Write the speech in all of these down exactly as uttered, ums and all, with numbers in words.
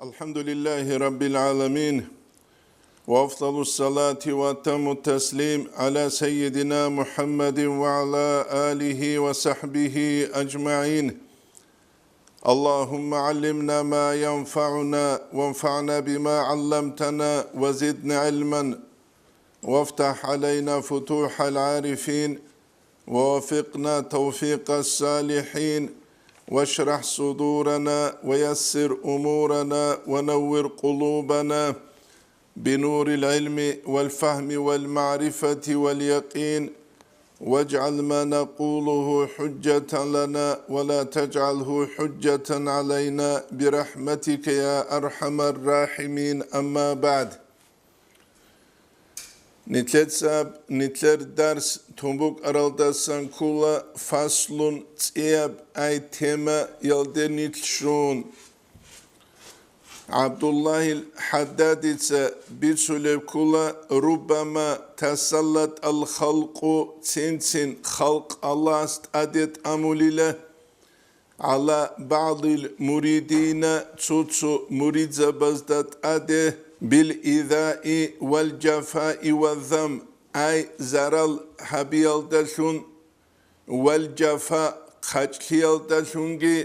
الحمد لله رب العالمين، وأفضل الصلاة وأتم التسليم على سيدنا محمد وعلى آله وصحبه أجمعين. اللهم علمنا ما ينفعنا وانفعنا بما علمتنا وزدنا علما وافتح علينا فتوح العارفين ووفقنا توفيق الصالحين واشرح صدورنا ويسر أمورنا ونور قلوبنا بنور العلم والفهم والمعرفة واليقين واجعل ما نقوله حجة لنا ولا تجعله حجة علينا برحمتك يا أرحم الراحمين. أما بعد. Нилъеца нилъер дарс тун букӀаралдасан ккола фаслун цӀияб ай тема ялде нилъ щун. ГӀабдуллагьил ХӀаддадица бицулеб ккола: «Руббама тасаллатӀал халкъу», цин-цин халкъ Аллагьас тӀаде тӀамулила, «гӀала багӀдил муридина», цо-цо муридзабазда тӀаде, «бил изаи вал жафаи ва зам», ай зарал гьабиялдалъун, «вал жафа», хъачӀлъиялдалъунги,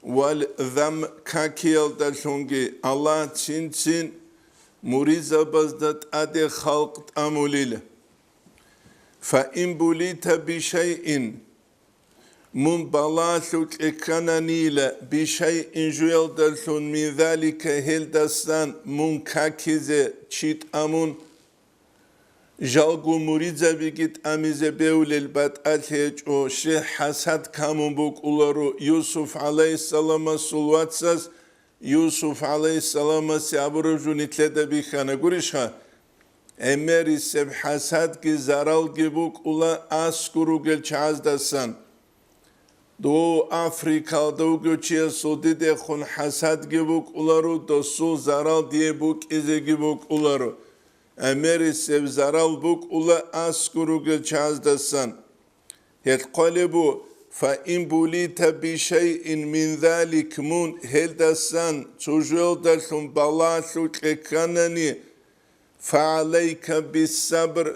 «вал зам», какиялдалъунги Аллагь цин-цин муридзабазда тӀаде халкъ тӀамулила. «Фа ин булита бишайин», мун балагьалъукье ккананила, «бишайин», жуялдалъун, «мин залика», гьелдасан мун какизе чи тӀамун, жалго муридзабиги тӀамизе бевлел батӀалъи гьечӀо, щай хӀасад камун букӀуларо Юсуф гӀалайгьиссаламасул вацас. Юсуф гӀалайгьиссаламасе абураб жо нилъеда бихьана, гурищха? ГӀемерисеб хӀасадги заралги букӀула аскӀор ругел чагӀаздасан. Дов Африкалда вугев чиясул дидехун хӀасадги букӀуларо, досул зарал дие букӀизеги букӀуларо. ГӀемерисеб зарал букӀула аскӀор ругел чагӀаздасан. Гьелъ хъвалеб бу: «Фа ин булита бишайин мин залик», мун гьелдасан цо жоялдалъун балагьалъукье кканани, «фа гӀалайка биссабр»,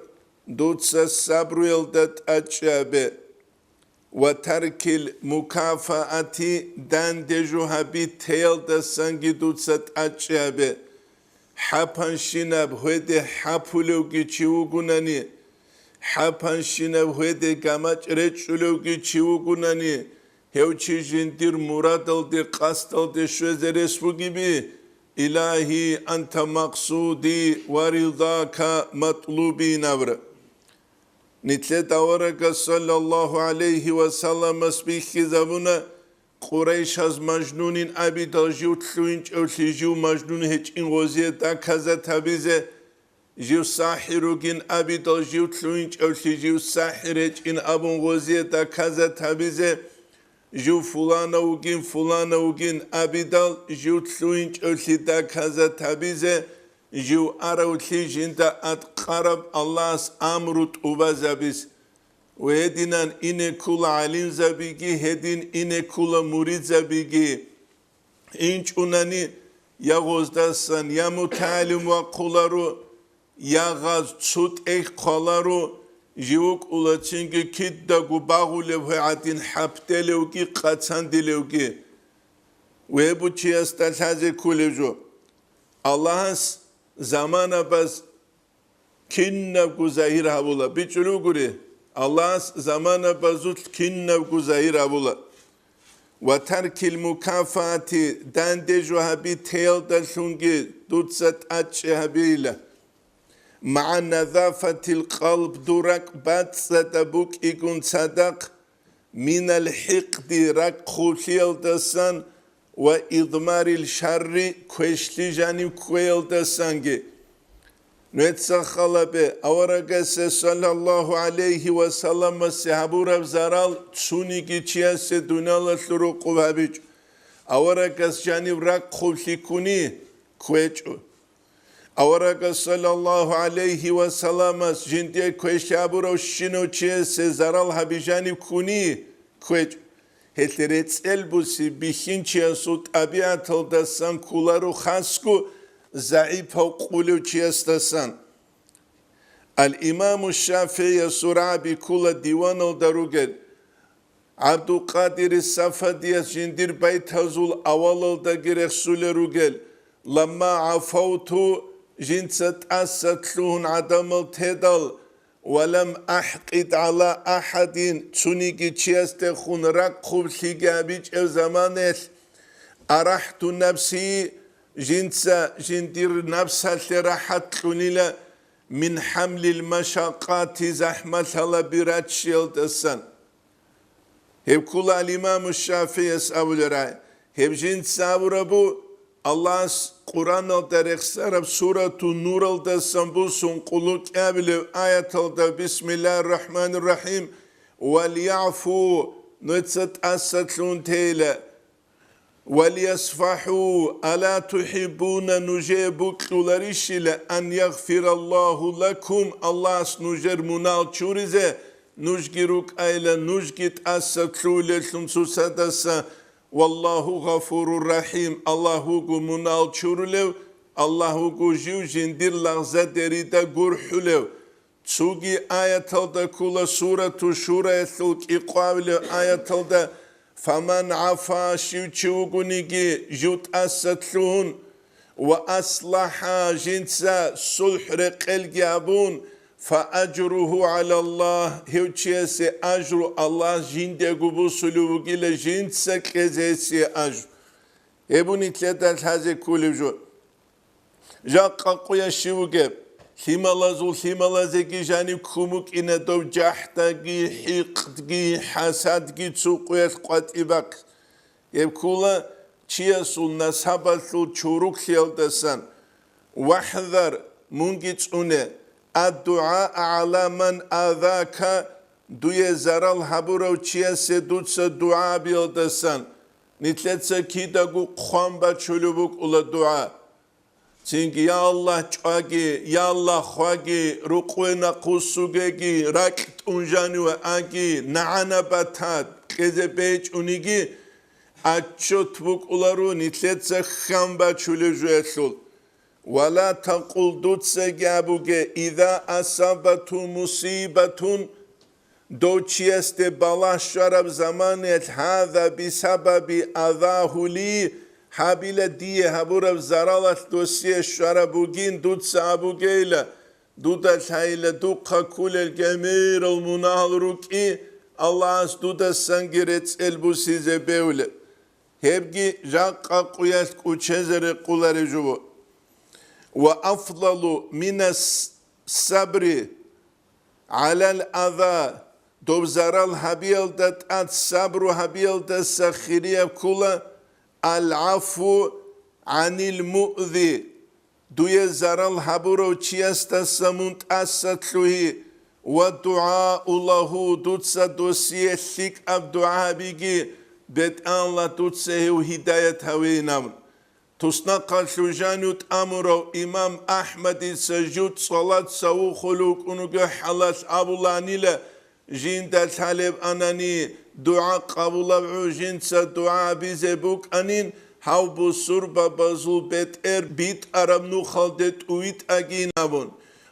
дуца сабруялда тӀадчӀи гьабе. «Ва таркил мукафаати», данде жо гьаби теялдасанги дуца тӀадчӀи гьабе. ХӀапанщинаб гьеде хӀапулевги чи вугунани, хӀапанщинаб гьеде гамачӀ речӀчӀулевги чи вугунани, гьев чи жиндир мурадалде, къасдалде щвезе рес бугеби, «Илагьи, анта макъсуди ва ридака матлуби», абра. Нилъеда аварагас саллаллагьу гӀалайгьи ва салламас бихьизабуна, Къурайшаз мажнунин абидал жив лъугьинчӀевлъи жив мажнун гьечӀин гъозие доказать гьабизе, жив сахӀир вугин абидал жив лъугьинчӀевлъи жив сахӀир гьечӀин абун гъозие доказать гьабизе, жив фуланав вугин, фуланав вугин абидал жив лъугьинчӀевлъи доказать гьабизе, жив аравлъи жинда аткъараб Аллагьас амру тӀубазабиз. Ва гьединан ине ккула гӀалимзабиги, гьедин ине ккула муридзабиги. ИнчӀунани я гъоздасан, я мутагӀалим вахъуларо, я гъаз цо тӀехь хъваларо, жив вукӀула цинги кидаго багъулеб гьуй гӀадин хӀапделевги къацандилевги. Вебучиясда лъазе кколеб жо. Аллагьас заманабаз кинабго загьир гьабула. БичӀчӀулев гури, Аллагьас заманабазулъ кинабго загьир гьабула. «Ва таркил мукафаати», данде жо гьаби теялдалъунги дуца тӀадчӀи гьабейила. «МагӀа назафатил къалб», дур ракӀ бацӀцӀадаб букӀигун цадахъ, «минал хӀикъди», ракӀ хъублъиялдасан, «ва идмарил шарри», квешлъи жанив кквеялдасанги. Нуеца халабе, аварагасе саллаллагьу гӀалайгьи ва салламасе гьабураб зарал цуниги чиясе дуниялалъул рукъуб гьабичӀо. Аварагас жанив ракӀ хъублъи ккуни, кквечӀо. Аварагас саллаллагьу гӀалайгьи ва салламас жиндие квешлъи гьабуравщинав чиясе зарал гьаби жанив ккуни, кквечӀо. Гьелъ рецӀел буси бихьинчиясул тӀабигӀаталдасан кколаро, хасго загӀипав къулев чиясдасан. Ал-Имаму ШафигӀиясул рагӀаби ккола диваналда ругел, ГӀабдулкъадири Сафадияс жиндир байтазул авалалдаги рехсулел ругел: «Ламма гӀафавту», жинца тӀаса лъугьун гӀадамал тедал, «ва лам ахӀкъид гӀала ахӀадин», цониги чиясдехун рахъублъиги гьабичӀеб заманаялъ, «арахӀту нафси», жинца жиндир напсалъе рахӀат кьунила, «мин хӀамлил машакъати», захӀмалъалаби раччиялдасан. Гьеб ккола ал-Имаму ШафигӀияс абулеб рагӀи. Гьеб жинца абурабу, Аллагьас Къуръаналда рехсараб сурату Нуралдасан бусун къуллукъ кьабилеб аяталда: «Бисмиллагьир рахӀманир рахӀим, валъягӀфу», нуца тӀаса лъугьун тейила, «валъясфахӀу», «ала тухӀиббуна», нужее бокьуларищила, «ан ягъфираллагьу лакум», Аллагьас нужер мунагьал чуризе, нужги рукӀайила, нужги тӀаса лъугьулеллъун цоцадаса, «валлагьу гъафурур рахӀим», Аллагь вуго мунагьал чурулев, Аллагь вуго жив жиндир лагъзадерида гурхӀулев. Цоги аяталда ккола, сурату Шураялъул кӀикъоялъул аяталда: «Фаман гӀафа», щив чи вугониги жив тӀаса лъугьун, «ва аслахӀа», жинца сулхӀ-рекъелги гьабун, «фа ажругьу гӀалаллагь», гьев чиясе ажру Аллагьас жиндиего босулев вугила, жинца кьезе гьесие ажру. Гьеб нилъеда лъазе кколеб жо. Жакъа къуялъ щив вугеб? Лъималазул лъималазеги жаниб ккун букӀина дов жахӀдаги, хӀикъдги, хӀасадги цо къуялъ къватӀиб бахъ. Гьеб ккола чиясул насабалъул чуруклъиялдасан. «ВахӀзар», мунги цӀуне, «аддугӀаа гӀала ман азака», дуе зарал гьабурав чиясе дуца дугӀа гьабиялдасан. Нилъеца кидаго хъван бачулеб букӀула дугӀа. Цинги: «Я Аллагь, чӀваги, я Аллагь, хваги, рукъве нахъвуссугеги, ракь тӀун жаниве аги, нагӀана батад, кьезе бечӀониги», отчет букӀуларо нилъеца хъван бачулеб жоялъул. «Ва ла такъул», дуцаги абуге: «Иза асабату мусибатун», дов чиясде балагь щвараб заманаялъ, «гьаза бисабаби азагьу ли», гьабила дие гьабураб заралалъ досие щвараб бугин, дуца абугейила, дуда лъайила духъа кколел гӀемерал мунагьал рукӀи, Аллагьас дудасанги рецӀел бусизе бевлеб. Гьебги жакъа къуялъ кӀучезе рекъолареб жо. «Ва афдалу минас сабри гӀалал аза», дов зарал гьабиялда тӀад сабру гьабиялдаса хирияб ккола «ал-гӀафу гӀанил муъзи», дуе зарал гьабурав чиясдаса мун тӀаса лъугьи, «ва дугӀау лагьу», дуца досие лъикӀаб дугӀа гьабиги, БетӀалла дуца гьев гьидаят гьавейин абун. Туснахъалъув жанив тӀамурав имам АхӀмадица жив цӀалаца вухулев вукӀун вугев хӀалалъ абуланила, жинда лъалеб анани, дугӀа къабулаб гӀу жинца дугӀа гьабизе букӀанин, гьав бусурбабазул бетӀер битӀараб нухалде тӀувитӀагин абун,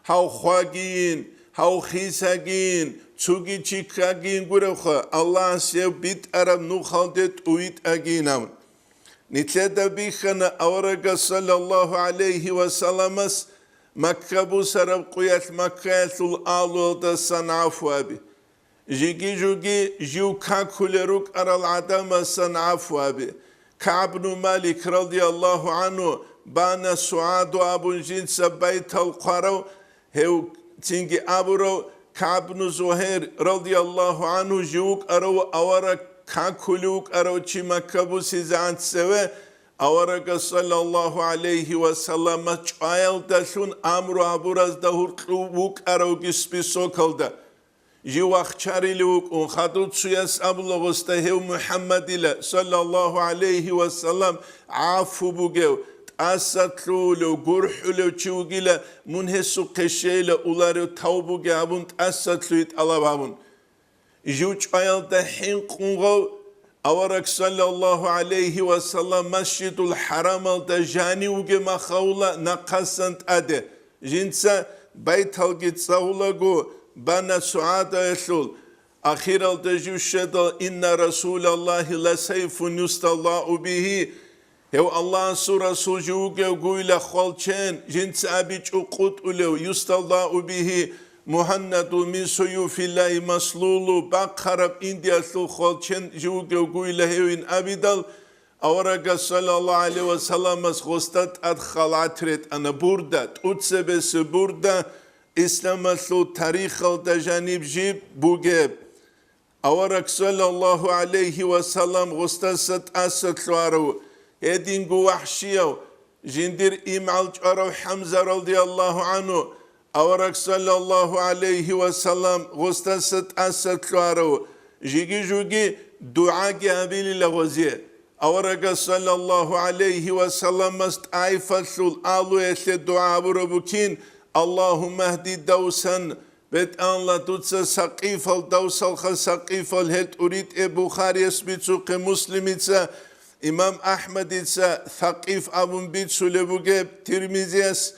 гьав хвагийин, гьав хисагийин, цуги чи ккагийин гуревха, Аллагьас гьев битӀараб нухалде тӀувитӀагин абун. Нилъеда бихьана аварагас саллаллагьу гӀалайгьи ва салламас Макка бусараб къуялъ Маккаялъул агьлуялдасан гӀафу гьаби. Жиги-жуги жив какулел рукӀарал гӀадамасан гӀафу гьаби. КагӀбну Малик радияллагьу гӀангьу бана СугӀаду абун жинца байтал хъварав, гьев цинги абурав, КагӀбну Зугьайр радияллагьу гӀангьу жив вукӀарав авараг какулев вукӀарав чи Макка бусизегӀан цеве, аварагас саллаллагьу гӀалайгьи ва саллама чӀваялдалъун амру гьабуразда гьуркьув вукӀаравги списокалда. Жив вахчарилев вукӀун, хадув цуяс абула гъосда гьев МухӀаммадила, саллаллагьу гӀалайгьи ва саллам, гӀафу бугев, тӀаса лъугьулев, гурхӀулев чи вугила, мун гьесухъе щейила уларев тавбуги гьабун, тӀаса лъугьи тӀалаб гьабун. Жив чӀваялда хӀинкъун гъав, Авараг саллаллаху гӀалайхи ва саллам Масжидул ХӀарамалда жанив вугеб махавла нахъасан тӀаде, жинца байталги цӀагьулаго бана сугӀадаялъул, ахиралда жив щведал: «Инна Расулаллахи ла сайфун юсталлау бихи», гьев Аллагьасул Расул жив вугевгойила хвалчен, жинца абичӀо къутӀулев, «Юсталлау бихи Мухьаннаду мин суюфиллагьи маслулу», бахъараб индиялъул хвалчен жив вугевгойила гьевин абидал, аварагас саллаллаху гӀалайхи ва салламас гъосда тӀад халат ретӀана, бурда, тӀуцебесеб бурда, исламалъул тарихалда жаниб жиб бугеб. Авараг саллаллаху гӀалайхи ва саллам гъосдаса тӀаса лъугьарав, гьединго вахӀшияв, жиндир имгӀал чӀварав ХӀамза радияллагьу гӀангьу, авараг саллаллаху гӀалайхи ва саллам гъосдаса тӀаса лъугьарав, жиги-жуги дугӀаги гьабилила гъозе. Аварагас саллаллаху гӀалайхи ва салламас ТӀаифалъул агьлуялъе дугӀа гьабураб букин: «Аллагьумма гьди Давсан», БетӀанла дуца Сакъифал, Давсалха Сакъифал, гьел тӀуритӀе Бухарияс бицухъе, Муслимица, имам АхӀмадица Сакъиф абун бицулеб бугеб Тирмизияс.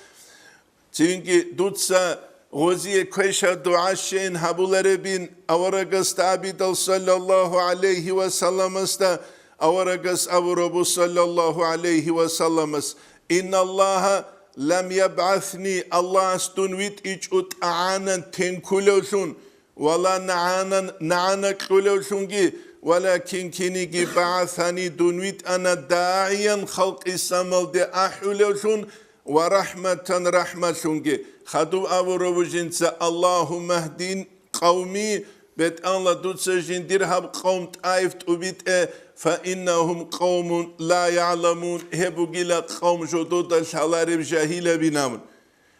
Цинги дуца гъозие квешаб дугӀа щейин гьабуларебин аварагасда абидал, саллаллаху гӀалайхи ва салламасда, аварагас абурабу, саллаллаху гӀалайхи ва салламас: «Инналлагьа лам ябгӀасни», Аллагьас дун витӀичӀо тӀагӀанан тенкулевлъун, ва ла нагӀанан нагӀана кьулевлъунги, валакин киниги багӀасани дун витӀана дагӀиян халкъисамалде ахӀулевлъун ва рахӀматан рахӀмалъунги. Хадуб абурабу жинца: «Аллагьумма гьдин къавми», БетӀанла дуца жиндир гьаб къавм ТӀаиф тӀубитӀе, «фа иннагьум къавмун ла ягӀламун», гьеб бугила къавм жодода лъалареб жагьилабин абун.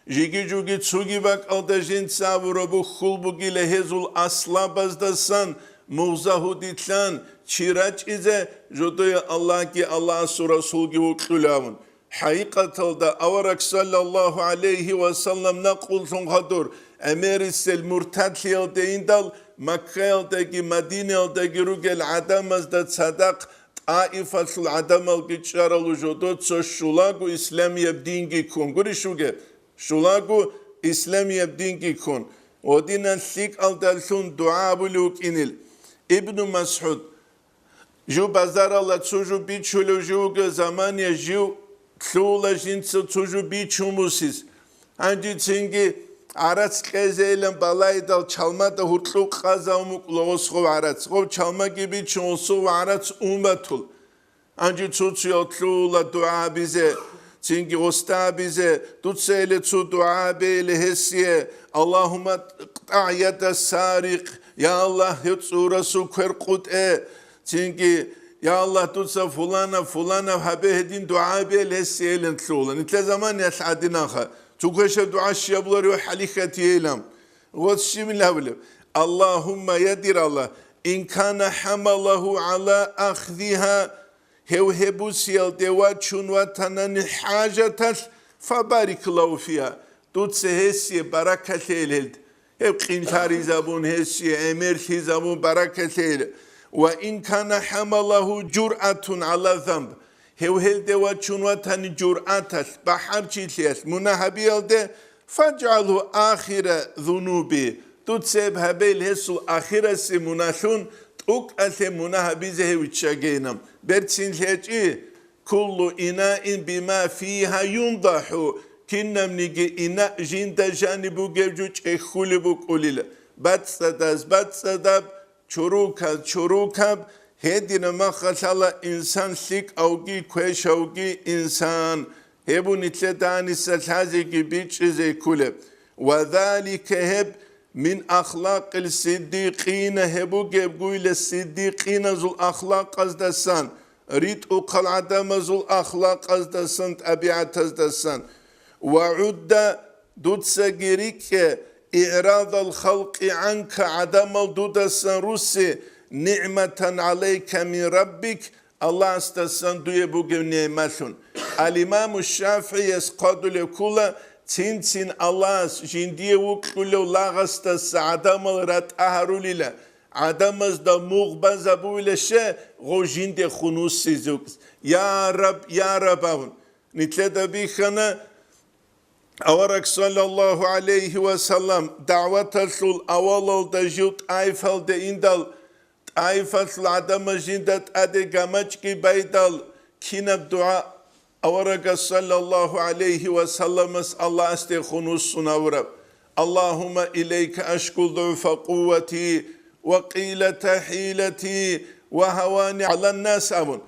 Жиги-жуги цоги бакӀалда жинца абурабу хьул бугила гьезул аслабаздасан мугъза гьудилъан чи рачӀизе, жодое Аллагьги Аллагьасул Расулги вокьулавун. ХӀакъикъаталда авараг саллаллаху гӀалайхи ва саллам накъуллъун хадур гӀемерисел муртадлъиялде индал, Маккаялдаги Мадинаялдаги ругел гӀадамазда цадахъ ТӀаифалъул гӀадамалги чӀаралу жодоца щулаго исламияб динги ккун. Гурищ вугеб? Щулаго исламияб динги ккун, гъодинан лъикӀалдалъун дугӀа абулев вукӀинил. Ибну МасгӀуд, жу базаралда цо жу бичулев жив вугев замания жив лъугьула жинца цо жу бичун бусиз. Гьанже цинги гӀарац кьезейилан балайдал чалмада гьуркьуб къазавун букӀула гъосгъов гӀарац. Гъов чалмаги бичун гъосгъов гӀарац ун батул. Гьанже цо-цоял лъугьула дугӀа абизе, цинги гъосда абизе, дуца гьеле цо дугӀа абейиле гьесие: «Аллагьумма икътӀагӀ яда сарикъ», я Аллагь, гьев цӀурасул квер къутӀе, цинги: «Я Аллагь, дуца фуланаб, фуланаб гьабе», гьедин дугӀа абейиле гьесие гьелин лъугьула. Нилъер заманиялъ гӀадинаха, цо квешаб дугӀа щиб абуларев хӀалихьатийилан. Гъос щибин абулеб? «Аллагьумма, я дир Аллагь, ин кана хӀамалагьу гӀала ахзигьа», гьев гьеб бусиялде вачун ватанани хӀажаталъ, «фабарик лагьу фигьа», дуца гьесие баракат лъейил гьелда. Гьев къинлъаризабун, гьесие гӀемерлъизабун баракат лъейил. «Ва ин кана хӀамалагьу журъатун гӀала занб», гьев гьелде вачун ватани журъаталъ, бахӀарчилъиялъ, мунагь гьабиялде, «фаджгӀалгьу ахира зунуби», дуца гьеб гьабейил гьесул ахирасе муналъун, тӀокӀалъе мунагь гьабизе гьев виччагейилан. Берцин лъечӀи, «куллу инаин бима фигьа юндахӀу», кинабниги ина жинда жаниб бугев жо чӀехьулеб букӀулила, бацӀцӀадаз бацӀцӀадаб, чуруказ чурукаб, гьединаб махалъала инсан лъикӀавги квешавги инсан. Гьеб нилъеда гьаниса лъазеги бичӀчӀизе кколеб. «Ва залика», гьеб, «мин ахлакъил сиддикъина», гьеб бугеб гуйла сиддикъиназул ахлакъаздасан, ритӀухъал гӀадамазул ахлакъаздасан, тӀабигӀатаздасан. «Ва гӀудда», дуцаги рикӀкӀе, «игӀрадал халкъи гӀанка», гӀадамал дудасан русси, «нигӀматан гӀалайка мин раббик», Аллагьасдасан дуе бугев нигӀмалъун. Ал-Имаму ШафигӀияс хъвадулев ккола, цин-цин Аллагьас жиндие вукьулев лагъасдаса гӀадамал ратӀа гьарулила, гӀадамазда мугъ базабуилаще гъов жиндехун вуссизе вукӀине? Я Раб, я Раб абун, нилъеда бихьана авараг саллаллагьу гӀалайгьи ва саллам дагӀваталъул авалалда жив ТӀаифалде индал, ТӀаифалъул гӀадамаз жинда тӀаде гамачӀги байдал, кинаб дугӀа аварагас саллаллагьу гӀалайгьи ва салламас Аллагьасдехун вуссун гьавураб: «Аллагьумма илайка ашку дугӀфа къуввати ва къиллата хӀилати ва гьавани гӀаланнас», – абун.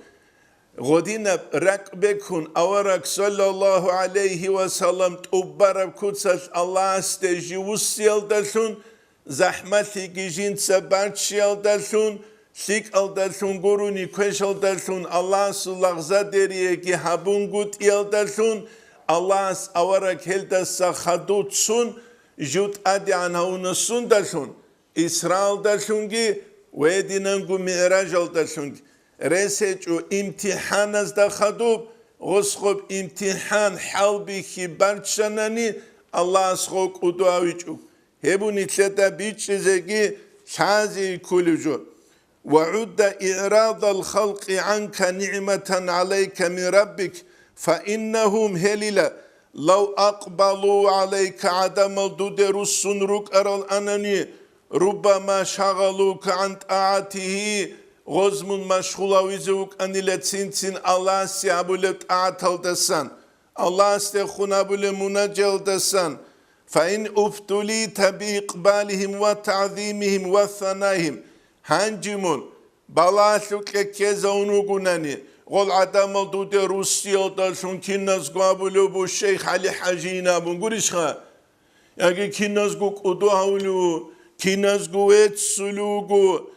Гъодинаб ракӀ бекун авараг саллаллагьу гӀалайгьи ва саллам тӀубараб куцалъ Аллагьасде жив вуссиялдалъун, захӀмалъиги жинца баччиялдалъун, лъикӀалдалъун гурони квешалдалъун, Аллагьасул лагъзадериеги гьабунгутӀиялдалъун, Аллагьас авараг гьелдаса хадув цун жив тӀадегӀан гьавуна сундалъун, Исраалдалъунги ва гьединанго МигӀражалдалъунги. Рес гьечӀо имтихӀаназда хадуб, гъосхъоб имтихӀан хӀалбихьи барччанани, Аллагьас гъов кӀудо гьавичӀо. Гьеб нилъеда бичӀчӀизеги лъазе кколев жо. «ВагӀудда игӀрадал халкъи гӀанка нигӀматан гӀалайка мин раббик, фаиннагьум гьелила, лав акъбалу гӀалайка гӀадамал дуде руссун рукӀарал анани, руббама шагъалука гӀан тӀагӀатигьи, гъоз мун машгъулавизе вукӀанила цин-цин Аллагьасе гьабулеб тӀагӀаталдасан, Аллагьасдехун гьабулеб мунажалдасан, фаин убтулита биикъбалигьим ва тагӀзимигьим ва санаигьим». Гьанже мун балагьалъукье ккезавун вугунани, гъол гӀадамал дуде руссиялдалъун киназго абулев буго шейх ГӀали-хӀажиин абун гурищха? Яги киназго кӀудо гьавулев вуго, киназго веццулев вуго,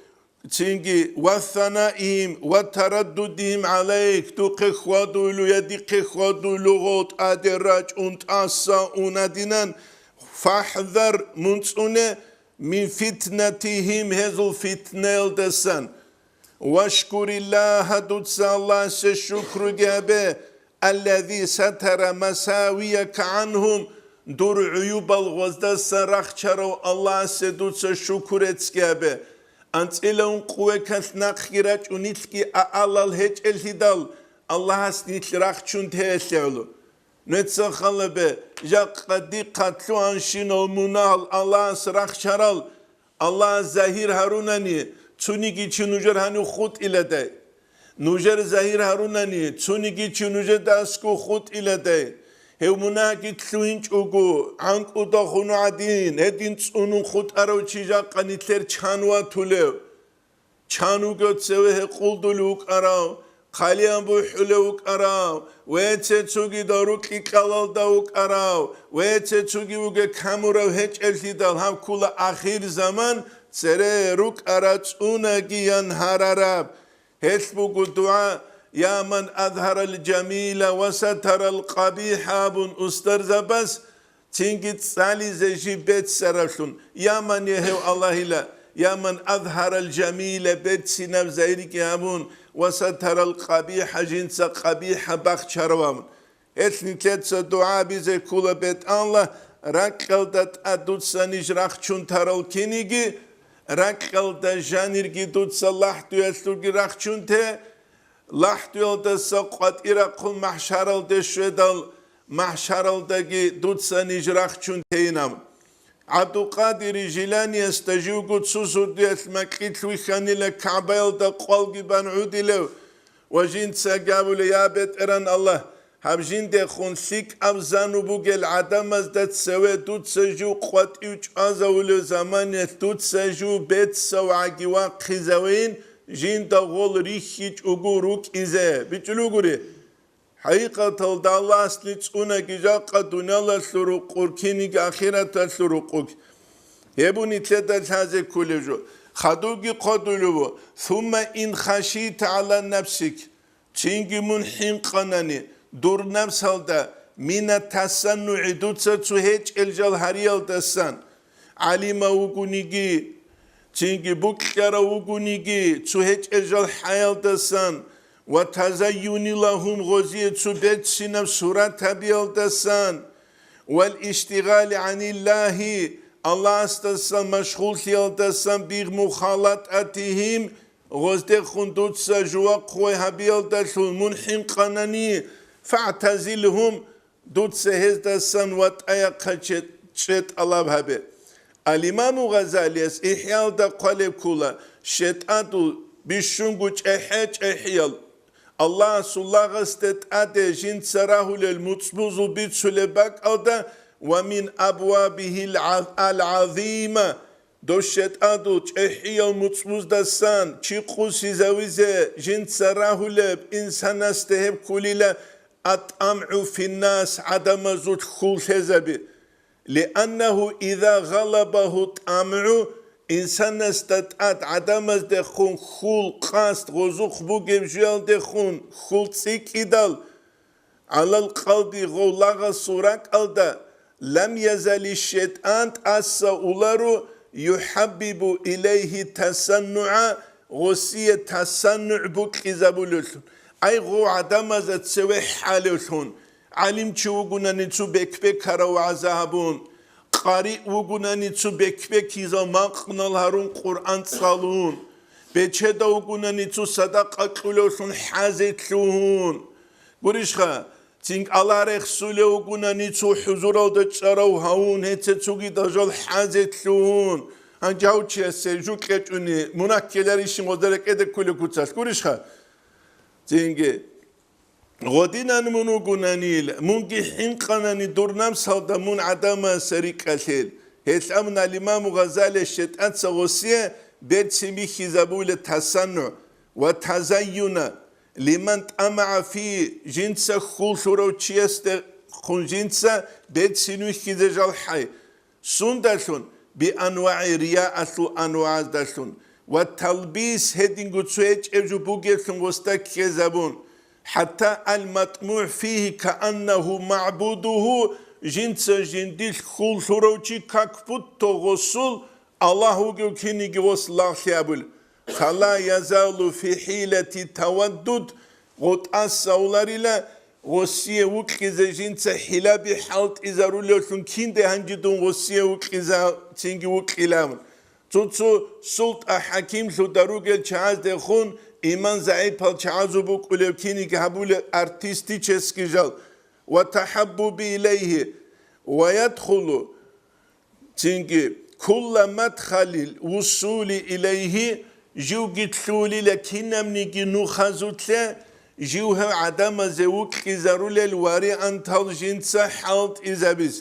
цинги, «ва санаигьим ва тараддудигьим гӀалайк», духъе хьвадулев я дихъе хьвадулев гъол тӀаде рачӀун тӀаса унадинан, «фахӀзар», мун цӀуне, «мин фитнатигьим», гьезул фитнаялдасан. «Вашкуриллагьа», дуца Аллагьасе шукруги гьабе, «аллази сатара масавияка гӀангьум», дур гӀуюбал гъоздасан рахчарав Аллагьасе дуца шукур гьабе. АнцӀила ункъ векалъ нахъги рачӀун нилъги аалал гьечӀелъидал, Аллагьас нилъ рахчун теялъе гӀоло. Нуца халабе, жакъа дихъа лъугьанщинал мунагьал Аллагьас рахчарал, Аллагьас загьир гьарунани, цониги чи нужер гьанив хутӀиладай. Нужер загьир гьарунани, цониги чи нужеда аскӀов хутӀиладай. Гьев мунагьги лъугьинчӀого, гӀанкӀудал хун гӀадин, гьедин цӀунун хутӀарав чи жакъа нилъер чан ватулев? Чан вугев цеве гьекъолдулев вукӀарав, хъалиян бухӀулев вукӀарав, вецецуги дару-кьикьалалда вукӀарав, вецецуги вугев камурав гьечӀелъидал гьаб ккула ахир заман цере рукӀараб цӀунагиян гьарараб. Гьелъ буго дугӀа: «Я ман азгьарал жамила ва сатарал къабихӀа», – абун устарзабаз, цинги цӀализе жиб беццаравлъун: «Я ман, я гьев Аллагьила, я ман азгьарал жамила», беццинаб загьирги гьабун, «ва сатарал къабихӀа», жинца къабихӀа бахчараван. Гьелъ нилъеца дугӀа бизе ккула: «БетӀалла, ракьалда тӀад дуца ниж рахчун тарал киниги, ракьалда жанирги дуца лахӀдуялъулги рахчун те, лахӀдуялдаса къватӀирахъун махӀшаралде щведал, махӀшаралдаги дуца ниж рахчун тейинаб». ГӀабдулкъадир Жиланиясда живго цо сордоялъ макьилъ вихьанила КагӀбаялда къвалги бан гӀодилев ва жинца гьабула: «Я БетӀергьан Аллагь, гьаб жиндехун лъикӀаб зануб бугел гӀадамазда цеве дуца жив къватӀив чӀвазавулев заманиялъ дуца жив бецав гӀаги вахъизавейин, жинда гъол рихьичӀого рукӀизе», – бичӀчӀулеб бугури. ХӀакъикъаталда Аллагьасде цӀунаги жакъа дуниялалъул рукъур, киниги ахираталъул рукъуг. Гьеб нилъеда лъазе кколеб жо. Хадубги хъодулев ву: «Сумма ин хашита гӀала нафсик». Цинги мун хӀинкъанани, дур напсалда мина тасаннугӀи, дуца цо гьечӀел жал гьариялдасан, гӀалимав вугониги, цинги букьарав вугониги, цо гьечӀел жал хӀаялдасан ва тазайюни лагьум, гъозие цо берцинаб сурат гьабиялдасан, вал иштигъали гӀаниллагьи, Аллагьасдасан машгъуллъиялдасан, бигъ мухалатӀатихим, гъоздехун дуца жувахъ гъой гьабиялдалъун мун хӀинкъанани, фагӀтазилгьум, дуца гьездасан ватӀаяхъа чӀе-, чӀе тӀалаб гьабе. Ал-Имаму Гъазалияс ИхӀяалда хъвалеб ккола, шетӀадул бищунго чӀехӀе-чӀехӀиял Аллагьасул лагъасде тӀаде жинца рагьулел муцӀбузул бицулеб бакӀалда ва мин абвабигьил гӀаз-, ал-гӀазима, дов шетӀадул чӀехӀиял муцӀбуздасан чи къусизавизе жинца рагьулеб инсанасде гьеб кколила ат-тӀамгӀу финнас, гӀадамазулъ хьул лъезаби. Лианнагьу иза гъалабагьу тӀамгӀу, инсанасда тӀад гӀадамаздехун хьул, къасд, гъозухъ бугеб жуялдехун хьул цӀикӀкӀидал, гӀалал къалби, гъов лагъасул ракӀалда, лам язали шетӀан, тӀаса уларо, юхӀаббибу илайгьи тасаннугӀа, гъосие тасаннугӀ букьизабулевлъун. Ай, гъов гӀадамазда цеве хӀалевлъун. ГӀалимчи вугунани цо бек-бекарав вагӀза гьабун, къари вугунани цо бек-бекизал макънал гьарун Къуръан цӀалун, бечедав вугунани цо садакъа кьулевлъун хӀазе лъугьун. Гурищха, цинги Аллагь рехсулев вугунани цо хӀузуралда чӀарав гьавун, гьеце цогидал жал хӀазе лъугьун. Гьанже гьав чиясе жу кьечӀони, мунагь ккеларищин гъозда рекӀеде кколеб куцалъ. Гурищха? Цинги. Гъодинан мун вугунанил, мунги хӀинкъанани дур намсалда мун гӀадамасе рикӀкӀалъел. Гьелъ абуна ал-Имаму Гъазалияс шетӀаца гъосие берцин бихьизабула тасаннугӀ ва тазайюна, лиман тӀамагӀа фи, жинца хьул лъурав чиясде хъун жинца берцин вихьизе жалхӀай. Сундалъун? БианвагӀи, риялъул анвагӀаздалъун, ва талбис, гьединго цо гьечӀеб жо бугеблъун гъосда ккезабун, хӀатта ал-матӀмугӀ фигьи кааннагьу магӀбудугьу, жинца жиндилъ хьул лъурав чи как будто гъосул Аллагь вугев киниги гъос лагълъи абул. Фала язалу фи хӀилати таваддуд, гъотӀаса уларила, гъосие вукьизе жинца хӀилаби хӀалтӀизарулевлъун, кинде гьанжи дун гъосие вукьиза-, цинги вукьилан. Цо-цо султӀа-хӀакимлъуда ругел чагӀаздехун иман загӀипал чагӀазул букӀулев киниги гьабулел артистический жал ва тахӀаббуби илайгьи ва ядхулу Цинги, кулла мадхалил вусули илайгьи, живги лъулила кинабниги нухазулъе, жив гьев гӀадамазе вукьизарулел вариантал жинца хӀалтӀизабиз.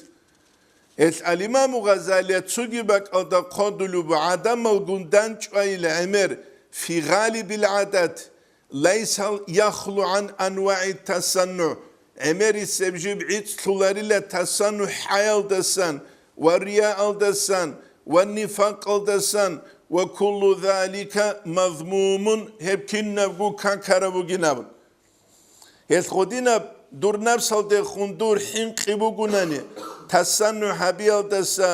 Гьелъ ал-Имаму Гъазалия цоги бакӀалда хъодулеб гӀадамалгун данчӀвайил гӀемер, фи гъалибил гӀадат, лайсал яхлу гӀан анвагӀи тасаннугӀ, гӀемерисеб жиб гӀицӀлъуларила тасаннугӀ хӀаялдасан ва рияалдасан ва нифакъалдасан ва куллу залика мазмумун, гьеб кинабго какараб бугин абун. Гьелъ гъодинаб дур напсалдехун дур хӀинкъи бугунани, тасаннугӀ гьабиялдаса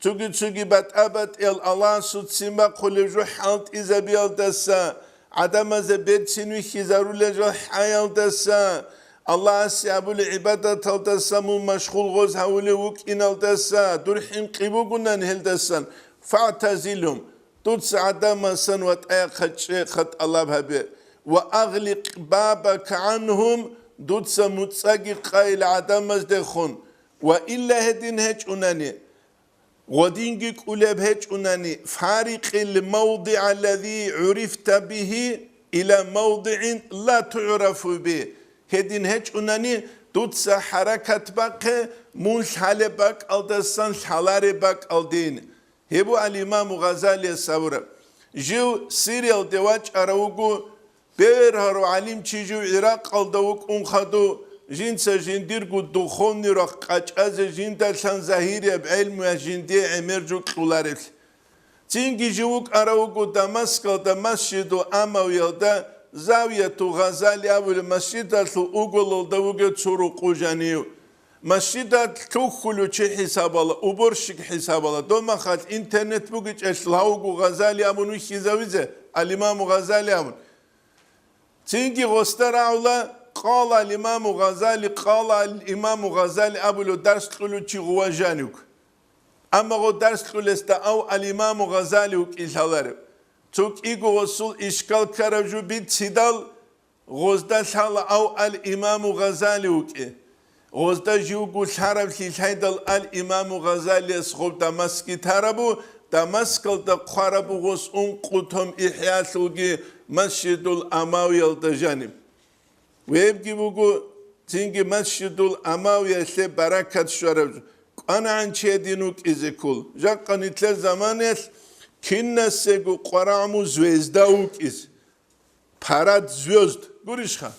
Цоги-цоги батӀа-батӀиял Аллагьасул ццин бахъулеб жо хӀалтӀизабиялдаса, гӀадамазе берцин вихьизарулел жо хӀаялдаса, Аллагьасе абулеб гӀибадаталдаса мун машгъул гъоз гьавулев вукӀиналдаса, дур хӀинкъи бугунан гьелдасан, фагӀтазилгьум, дуца гӀадамасан ватӀаяхъа чӀехъа тӀалаб гьабе, ва агъликъ бабака гӀангьум, дуца муцӀаги къайил гӀадамаздехун, ва илла гьедин гьечӀунани, Гъодинги кӀулеб гьечӀунани, фарикъил мавдигӀалази гӀурифта бигьи ила мавдигӀин ла тугӀрафу бигь, гьедин гьечӀунани, дуца хӀаракат бахъе мун лъалеб бакӀалдасан лъалареб бакӀалдин. Гьеб буго ал-Имаму Гъазалияс абураб. Жив Сириялде вачӀарав вуго, бергьарав гӀалимчи жив ГӀиракъалда вукӀун хадув, жинца жиндирго духовный рахъ къачӀазе жиндалъан загьирияб гӀелмуялъ жиндие гӀемер жо кьолареблъи. Цинги жив вукӀарав вуго Дамаскалда масжиду Амавиялда, Завияту Гъазали абулеб масжидалъул уголалда вугев цо рукъу жанив. Масжидалъ лъухьулев чи хӀисабала, уборщик хӀисабала, дов махалъ интернет бугечӀелъул гьав вуго Гъазали абун вихьизавизе, ал-Имаму Гъазали абун. Цинги гъосда рагӀула, къала ал-Имаму Гъазали, къала ал-Имаму Гъазали абулев дарс кьулев чи гъува жанив. Амма гъо дарс кьулесда ав ал-Имаму Гъазали вукӀин лъалареб. Цо кӀиго гъосул ишкал ккараб жо бицидал, гъозда лъала ав ал-Имаму Гъазали вукӀи. Гъозда живго лъараблъи лъайдал ал-Имаму Гъазалияс гъоб Дамаскги тарабу, Дамаскалда хъварабу гъос ункъутом ИхӀялъулги Масжидул Амавиялда жаниб. Вебги буго, цинги Масжидул Амавиялъе баракат щвараб жо. КӀванагӀан чи гьедин вукӀизе ккол. Жакъа нилъер заманаялъ кинасего къварагӀму звезда вукӀиз. Парад звезд, гурищха?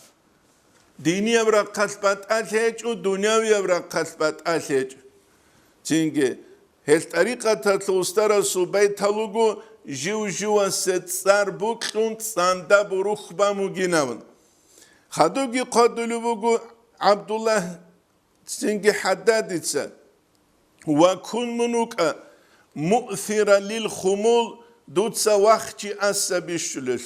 Динияб рахъалъ батӀалъи гьечӀо, дунявияб рахъалъ батӀалъи гьечӀо. Цинги, гьелъ тӀарикъаталъул устарасул байтал руго, жив-живасе цӀар букьун, цӀанда бурухь бан бугин абун. Хадубги хъвадулев вуго ГӀабдуллагь цинги ХӀаддадица: «Ва кун мун вукӀа, муъсира лил хумул, дуца вахчи аса бищулел.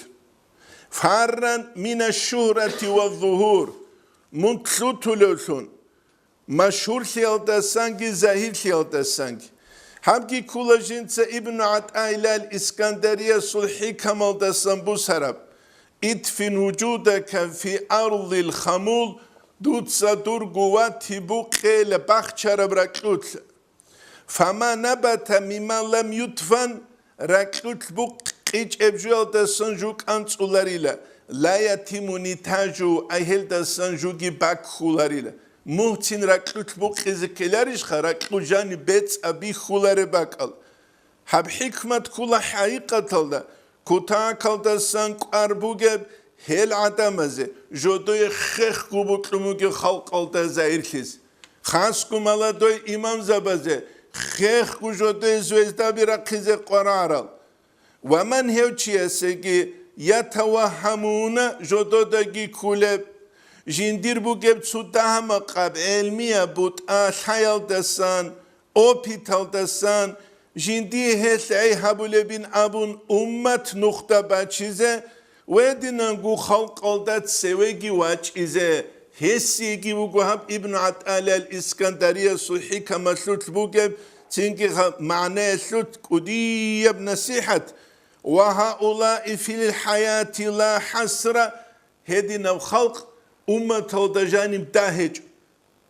Фарран мина шугьрати ва зугьур, мун лъутулевлъун, машгьурлъиялдасанги загьирлъиялдасанги». Гьабги ккола жинца Ибну ГӀатӀаилал Искандариясул хӀикамалдасан бусараб: «Идфин вужудака фи ардил хамул», дуца дурго вати букъейила бахчараб ракьулъ. «Фама набата мимма лам юдфан», ракьулъ букъичӀеб жуялдасан жу кӀанцӀуларила, «ла ятиму нитажу», ай гьелдасан жуги баккуларила. Мугьцин ракьулъ букъизе ккеларищха, ракьул жаниб бецӀаб бихьулареб бакӀал? Гьаб хӀикмат ккола хӀакъикъаталда, кутакалдасан кӀвар бугеб гьел гӀадамазе, жодое хехго букьун бугеб халкъалда загьирлъизе. Хасго молодой имамзабазе хехго жодое звездаби рахъизе къварагӀарал. Ва ман гьев чиясеги ятавагьамуна жододаги кколеб, жиндир бугеб цо дагьа-макъаб гӀелмияб бутӀа лъаялдасан, опыталдасан, жиндие гьелъ гӀей гьабулебин абун уммат нухда бачизе, гьединанго халкъалда цевеги вачӀизе. Гьесиеги вуго гьаб Ибну ГӀатӀаилал Искандариясул хӀикамалъулъ бугеб, цинги гьаб магӀнаялъулъ кӀудияб насихӀат: «Ва гьаулаи фил хӀаяти ла хӀасра», гьединаб халкъ умматалда жаниб дагь гьечӀо.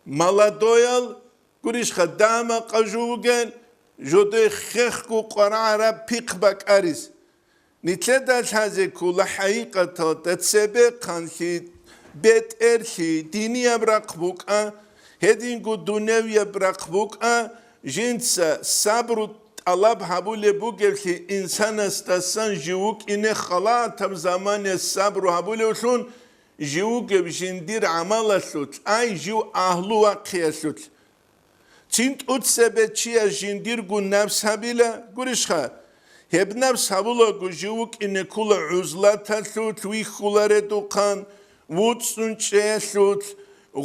Молодоял, гурищха, дама къажу вугел, жодой хехго къварагӀараб пихъ бакӀарис. Нилъеда лъазе ккола хӀакъикъаталда цебехъанлъи, бетӀерлъи, динияб рахъ букӀа, гьединго дуневияб рахъ букӀа, жинца сабру тӀалаб гьабулеб бугеблъи, инсанасдасан жив вукӀине халатаб заманаялъ сабру гьабулевлъун, жив вугеб жиндир гӀамалалъулъ, ай жив агьлу вахъиялъулъ. Цин тӀуцебе чияс жиндирго напс гьабила, гурищха? Гьеб напс гьабулаго жив вукӀине ккола гӀузлаталъулъ, вихьуларедухъан, вуцӀцӀун чӀеялъулъ,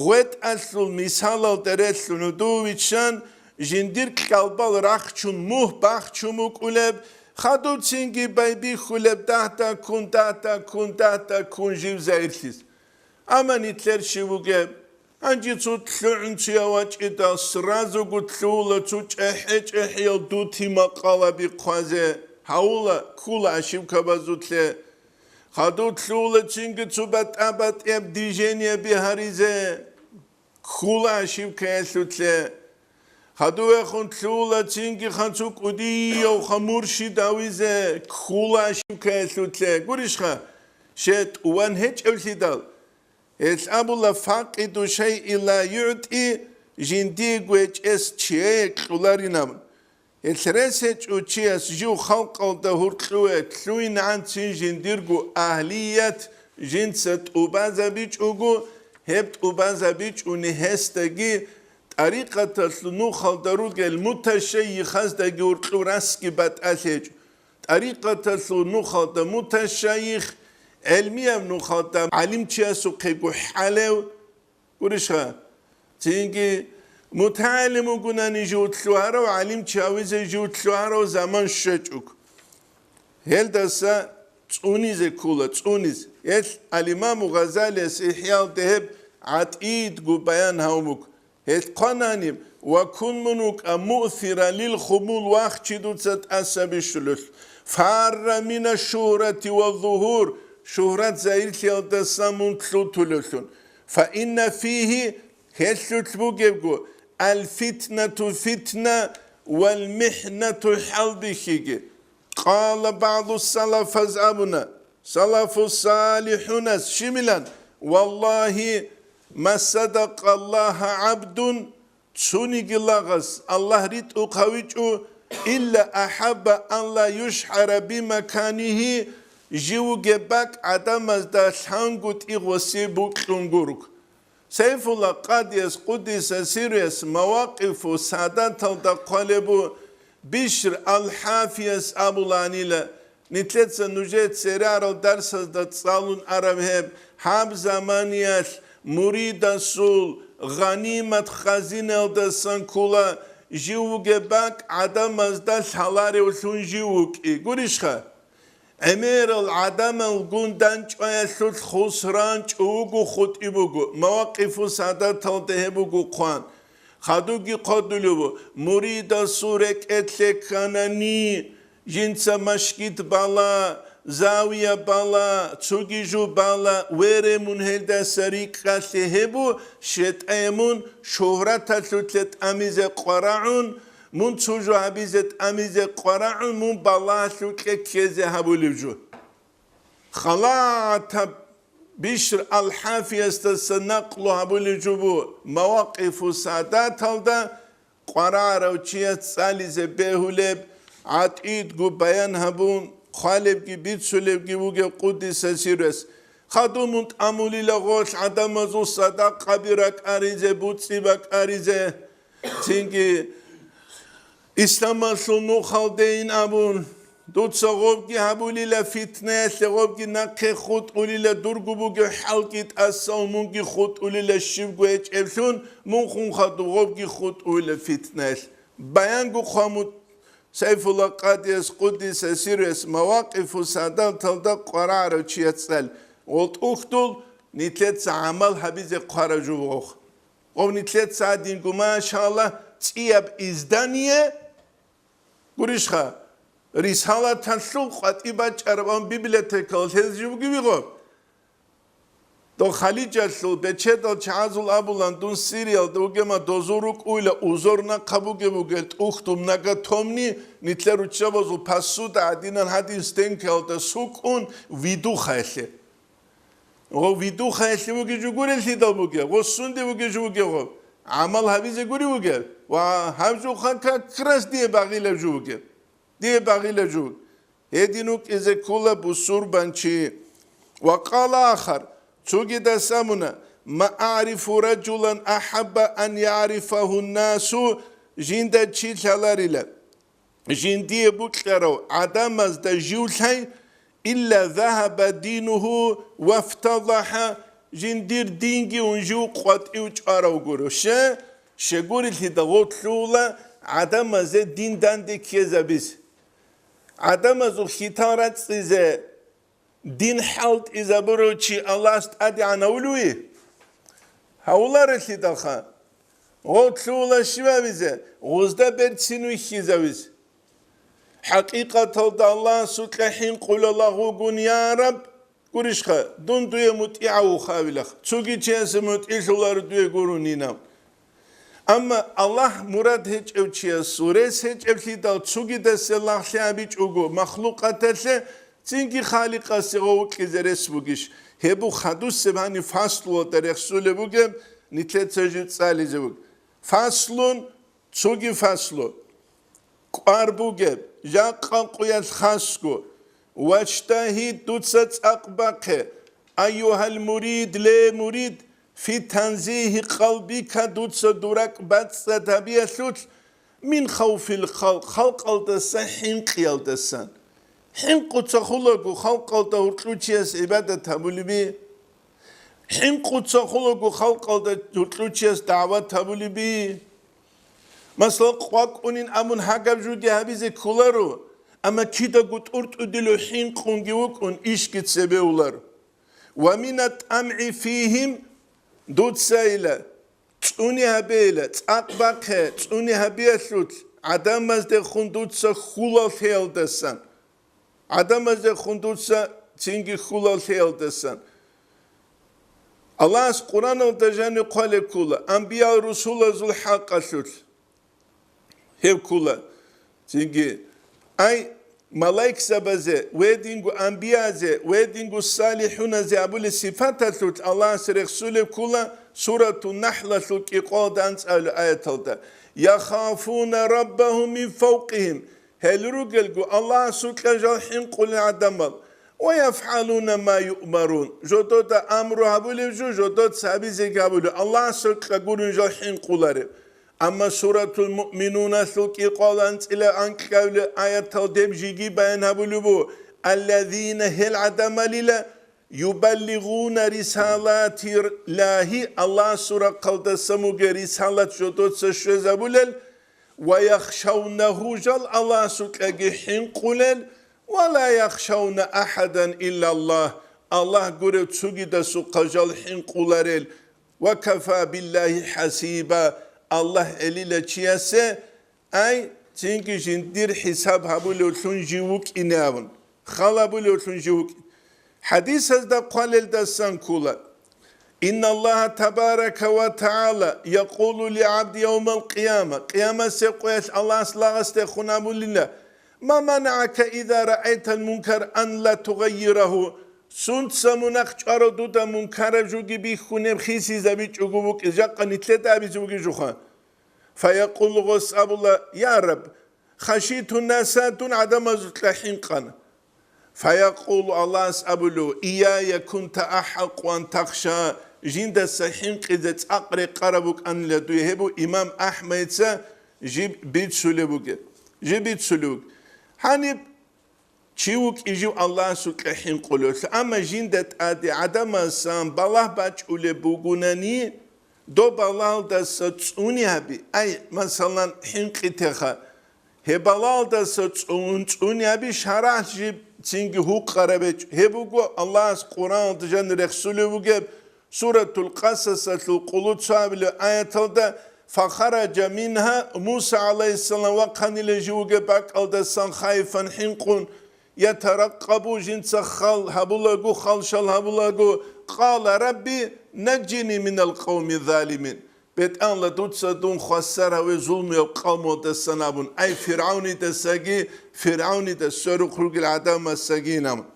гъветӀалъул мисалалда релълъун гӀодов виччан, жиндир кьалбал рахчун мугь бахчун букӀулеб, хадубцинги байбихьулеб дагь-дагьккун, дагь-дагьккун, дагь-дагьккун жив загьирлъиз. Амма нилъер щиб бугеб? Гьанже цо лъугӀун чияв вачӀидал, сразуго лъугьула цо чӀехӀе-чӀехӀиял дути-макъалаби хъвазе, гьавула, ккула ошибкабазулъе. Хадув лъугьула цинги цо батӀа-батӀияб движениеби гьаризе, ккула ошибкаялъулъе. Хадувехун лъугьула цинги ханцу кӀудиявха муршид гьавизе, ккула ошибкаялъулъе. Гурищха, ще тӀуван гьечӀевлъидал? Гьелъ абула: «Факъиду шайи ла югӀти», жиндиего гьечӀес чияе кьоларин абун. Гьелъ рес гьечӀо чияс жив халкъалда гьуркьуе лъугьинегӀанцин жиндирго агьлият жинца тӀубазабичӀого, гьеб тӀубазабичӀони гьесдаги тӀарикъаталъул нухалда ругел муташайихаздаги гьуркьу расги батӀалъи гьечӀо. ТӀарикъаталъул нухалда муташайих, гӀелмияб нухалда гӀалимчиясухъего хӀалев, гурищха? Цинги мутагӀалим вугунани жив лъугьарав, гӀалимчи гьавизе жив лъугьарав заман щвечӀого. Гьелдаса цӀунизе ккола, цӀуниз. Гьелъ ал-Имаму Гъазалияс ИхӀяалда гьеб гӀатӀидго баян гьавун буго. Гьел хъванани, ва кун мун вукӀа муъсира лил хумул, вахчи дуца тӀаса бищулелъ, фарра мина шугьрати ва зугьур, шугьрат-загьирлъиялдаса мун лъутулевлъун. Фа инна фигьи, гьелъулъ бугебго, аль-фитнату, фитна, вал-михӀнату, хӀалбихьиги. Къала багӀду салафаз абуна, салафу салихӀунас щибилан, валлагьи, ма садакъа Аллагьа гӀабдун, цониги лагъас Аллагь ритӀухъ гьавичӀо, илла ахӀабба ан ла юшгӀара бимаканигьи, жив вугеб бакӀ гӀадамазда лъангутӀи гъосие букьун гург. Сайфулла Къадияс, къуддиса сирруяс, Мавакъифу Саадаталда хъвалеб бу, Бишр ал-ХӀафияс абуланила, нилъеца нужее церарал дарсазда цӀалун араб гьеб, гьаб заманиялъ муридасул гъанимат хазинаялдасан ккола, жив вугеб бакӀ гӀадамазда лъаларевлъун жив вукӀи. Гурищха? ГӀемерал гӀадамалгун данчӀваялъулъ хусран чӀугу хутӀи буго, Мавакъифу Саадаталда гьеб буго хъван. Хадуги хъвадулев ву, муридасул рекӀелъе кканани, жинца машгит бала, завия бала, цоги жо бала, вере мун гьелдаса рикӀкӀалъе гьеб бу, щетӀае мун шугьраталъулъе тӀамизе къварагӀун, мун цо жо гьабизе тӀамизе къварагӀун, мун балагьалъукье ккезе гьабулев жо. Халатаб Бишр ал-ХӀафиясдаса накълу гьабулев жо бу, Мавакъифу Саадаталда къварагӀарав чияс цӀализе бегьулеб, гӀатӀидго баян гьабун, хъвалебги бицулебги вугев къуддиса сирруяс. Хадуб мун тӀамулила гъолъ гӀадамазул садакъаби ракӀаризе, буцӀцӀи бакӀаризе. Цинги исламалъул нухалдейин абун, дуца гъобги гьабулила фитнаялъе, гъобги нахъе хутӀулила, дурго бугев хӀалги тӀаса, мунги хутӀулила щибго гьечӀеблъун, мун хун хадуб гъобги хутӀулила фитнаялъ. Баянго хъвамут Сайфулла Къадияс, къуддиса сирруяс, Мавакъифу Саадаталда къварагӀарав чияс цӀал, гъол тӀухьдул нилъеца гӀамал гьабизе хъварав жо вугъ. Гъов нилъеца гьадинго, машалла, цӀияб издание, гурищха, рисалаталъул къватӀи бачӀараб, ам библиотекалъ гьез жибги вигъо. Дов Халиджалъул бечедал чагӀазул абулан, дун Сириялда вугема, дозул рукӀуйла, узор нахъа бугеб бугел тӀухьдул многотомни, нилъер руччабазул посуда гӀадинан гьадин стенкаялда сукӀун видухаялъе. Гъо, видухаялъе вугев жо гурелъидал бугев, гъо, сунде вугев жо вугев гъо. ГӀамал гьабизе гури вугев. Ва гьаб жо ха-, как раз дие багъилав жо вугев. Дие багъилав жо вугев. Гьедин вукӀизе ккола бусурбанчи. Ва къала ахар, цогидас абуна, ма а'рифу раджулан ахӀабба ан я'рифагьу ннасу, жинда чи лъаларила. Жиндие букьарав гӀадамазда жив лъай, илла загьаба динугьу вафтадахӀа, жиндир динги ун жив къватӀив чӀварав гуро. Ще, щегурелъида гъорлъула гӀадамазе дин данде ккезабиз. ГӀадамазул хьитал рацӀцӀизе, дин хӀалтӀизабурав чи Аллагьас тӀадегӀанавулев? Гьавуларелъидалха, гъов лъугьула щивавизе, гъузда берцин вихьизавизе. ХӀакъикъаталда Аллагьасукьа хӀинкъула лагъугун, я Раб, гурищха, дун дуе мутӀигӀав вухавилах, цоги чиясе мутӀигӀлъуларо дуе гурунинав. Амма Аллагь мурад гьечӀев чиясул рес гьечӀеблъидал цугидасе лагълъи гьабичӀого махлукъаталъе, цинги Халикъасе гъов вукьизе рес бугищ? Гьеб буго хадусеб гьаниб фаслуялда рехсулеб бугеб, нилъеца жив цӀализе вугеб. Фаслун, цуги фаслу. КӀвар бугеб, жакъа къуялъ хасго, вачтагьид, дуца цӀакъ бахъе, айюгьал мурид, ле мурид, фи танзихи къалбика, дуца дуракӀ бацӀцӀад гьабиялъулъ, мин хавфил халкъ, халкъалдаса хӀинкъиялдасан. ХӀинкъуца хулаго халкъалда гьуркьучияс гӀибадат гьабулеби? ХӀинкъуца хулаго халкъалда гьуркьучияс дагӀват гьабулеби? Масала, къвакӀунин абун гьагаб жуги гьабизе кколаро, амма кидаго тӀуртӀудило хӀинкъунги вукӀун, ишги цебе уларо. Ва мина тӀамгӀи фигьим, дуцайила, цӀ-, цӀуни гьабейила, цӀакъ бахъе, цӀуни гьабиялъулъ гӀадамаздехун дуца хьулал лъеялдасан. ГӀадамаздехун дуца цинги хьулал лъеялдасан. Аллагьас Къуръаналда жаниб хъвалеб ккола, анбиял-русулазул хӀакъалъулъ. Гьеб ккола цинги, ай, малаикзабазе, ва гьединго анбиязе, ва гьединго салихӀуназе абулеб сипаталъулъ Аллагьас рехсулеб ккола, Суратун Нахлалъул кӀикъоялда анцӀабилеб аяталда: «Яхафуна раббагьум мин фавкъигьим», гьел ругелго Аллагьасукьа жал хӀинкъулел гӀадамал, «ва яфгӀалуна ма юъмарун», жодода амру гьабулеб жо, жодоца гьабизеги гьабулеб, Аллагьасукьа гурин жал хӀинкъулареб. Амма Суратул Муъминуналъул кӀикъоялда анцӀила анкьабилеб аяталда гьеб жеги баян гьабулеб буго: «Аллазина», гьел гӀадамалила, «юбаллигъуна рисалатиллагьи», Аллагьасул рахъалдасан бугеб рисалат жодоца щвезабулел, «ва яхшавнагьу», жал Аллагьасукьаги хӀинкъулел, «ва ла яхшавна ахӀадан иллаллагь», Аллагь гурев цогидасухъа жал хӀинкъуларел, «ва кафа биллагьи хӀасиба», Аллагь гӀелила чиясе, ай, цинги жиндир хӀисаб гьабулевлъун жив вукӀине абун, хал гьабулевлъун жив вукӀине. ХӀадисазда хъвалелдасан ккола: «Инналлагьа табарака ва тагӀала якъулу ли гӀабди явмал къияма», Къиямасеб къоялъ Аллагьас лагъасдехун абулила: «Ма манагӀака иза раайтал мункар ан ла тугъаййирагьу?» Сунца мунагь чӀварав дуда мункараб жуги бихьунеб хисизабичӀого букӀин, жакъа нилъеда абизе бугеб жуха? Фаякъулу, гъос абула: «Я Рабб, хашиту наса», дун гӀадамазукьа хӀинкъана. Фаякъулу, Аллагьас абулев: «Ияя кунта ахӀакъу ан тахша», жиндаса хӀинкъизе цӀакъ рекъараб букӀанила дуе. Гьеб буго имам АхӀмадица жиб бицулеб бугеб, жиб бицулеб бугеб. Гьаниб чи вукӀи жив Аллагьасукьа хӀинкъулевлъи, амма жинда тӀаде гӀадамасан балагь бачӀулеб бугунани, доб балалдаса цӀуни гьаби, ай, масалан, хӀинкъитеха, гьеб балалдаса цӀун-, цӀуни гьаби шарагӀ жиб цинги гьукъараб гьечӀо. Гьеб буго Аллагьас Къуръаналда жанир рехсулев вугеб Суратул Къасасалъул къуллуцо абилеб аяталда: «Фахараджа мингьа», Муса гӀалайгьиссалам вахъанила жив вугеб бакӀалдасан хаифан хӀинкъун, «ятаракъабу», жинца хал гьабулаго, халшал гьабулаго, «Къала Рабби, наджжини минал къавми залимин». БетӀанла, дуца дун хвасар гьаве зулмуяб къавмалдасан абун, ай, ФиргӀавнидасаги, ФиргӀавнида сверухъ ругел гӀадамасаги абун.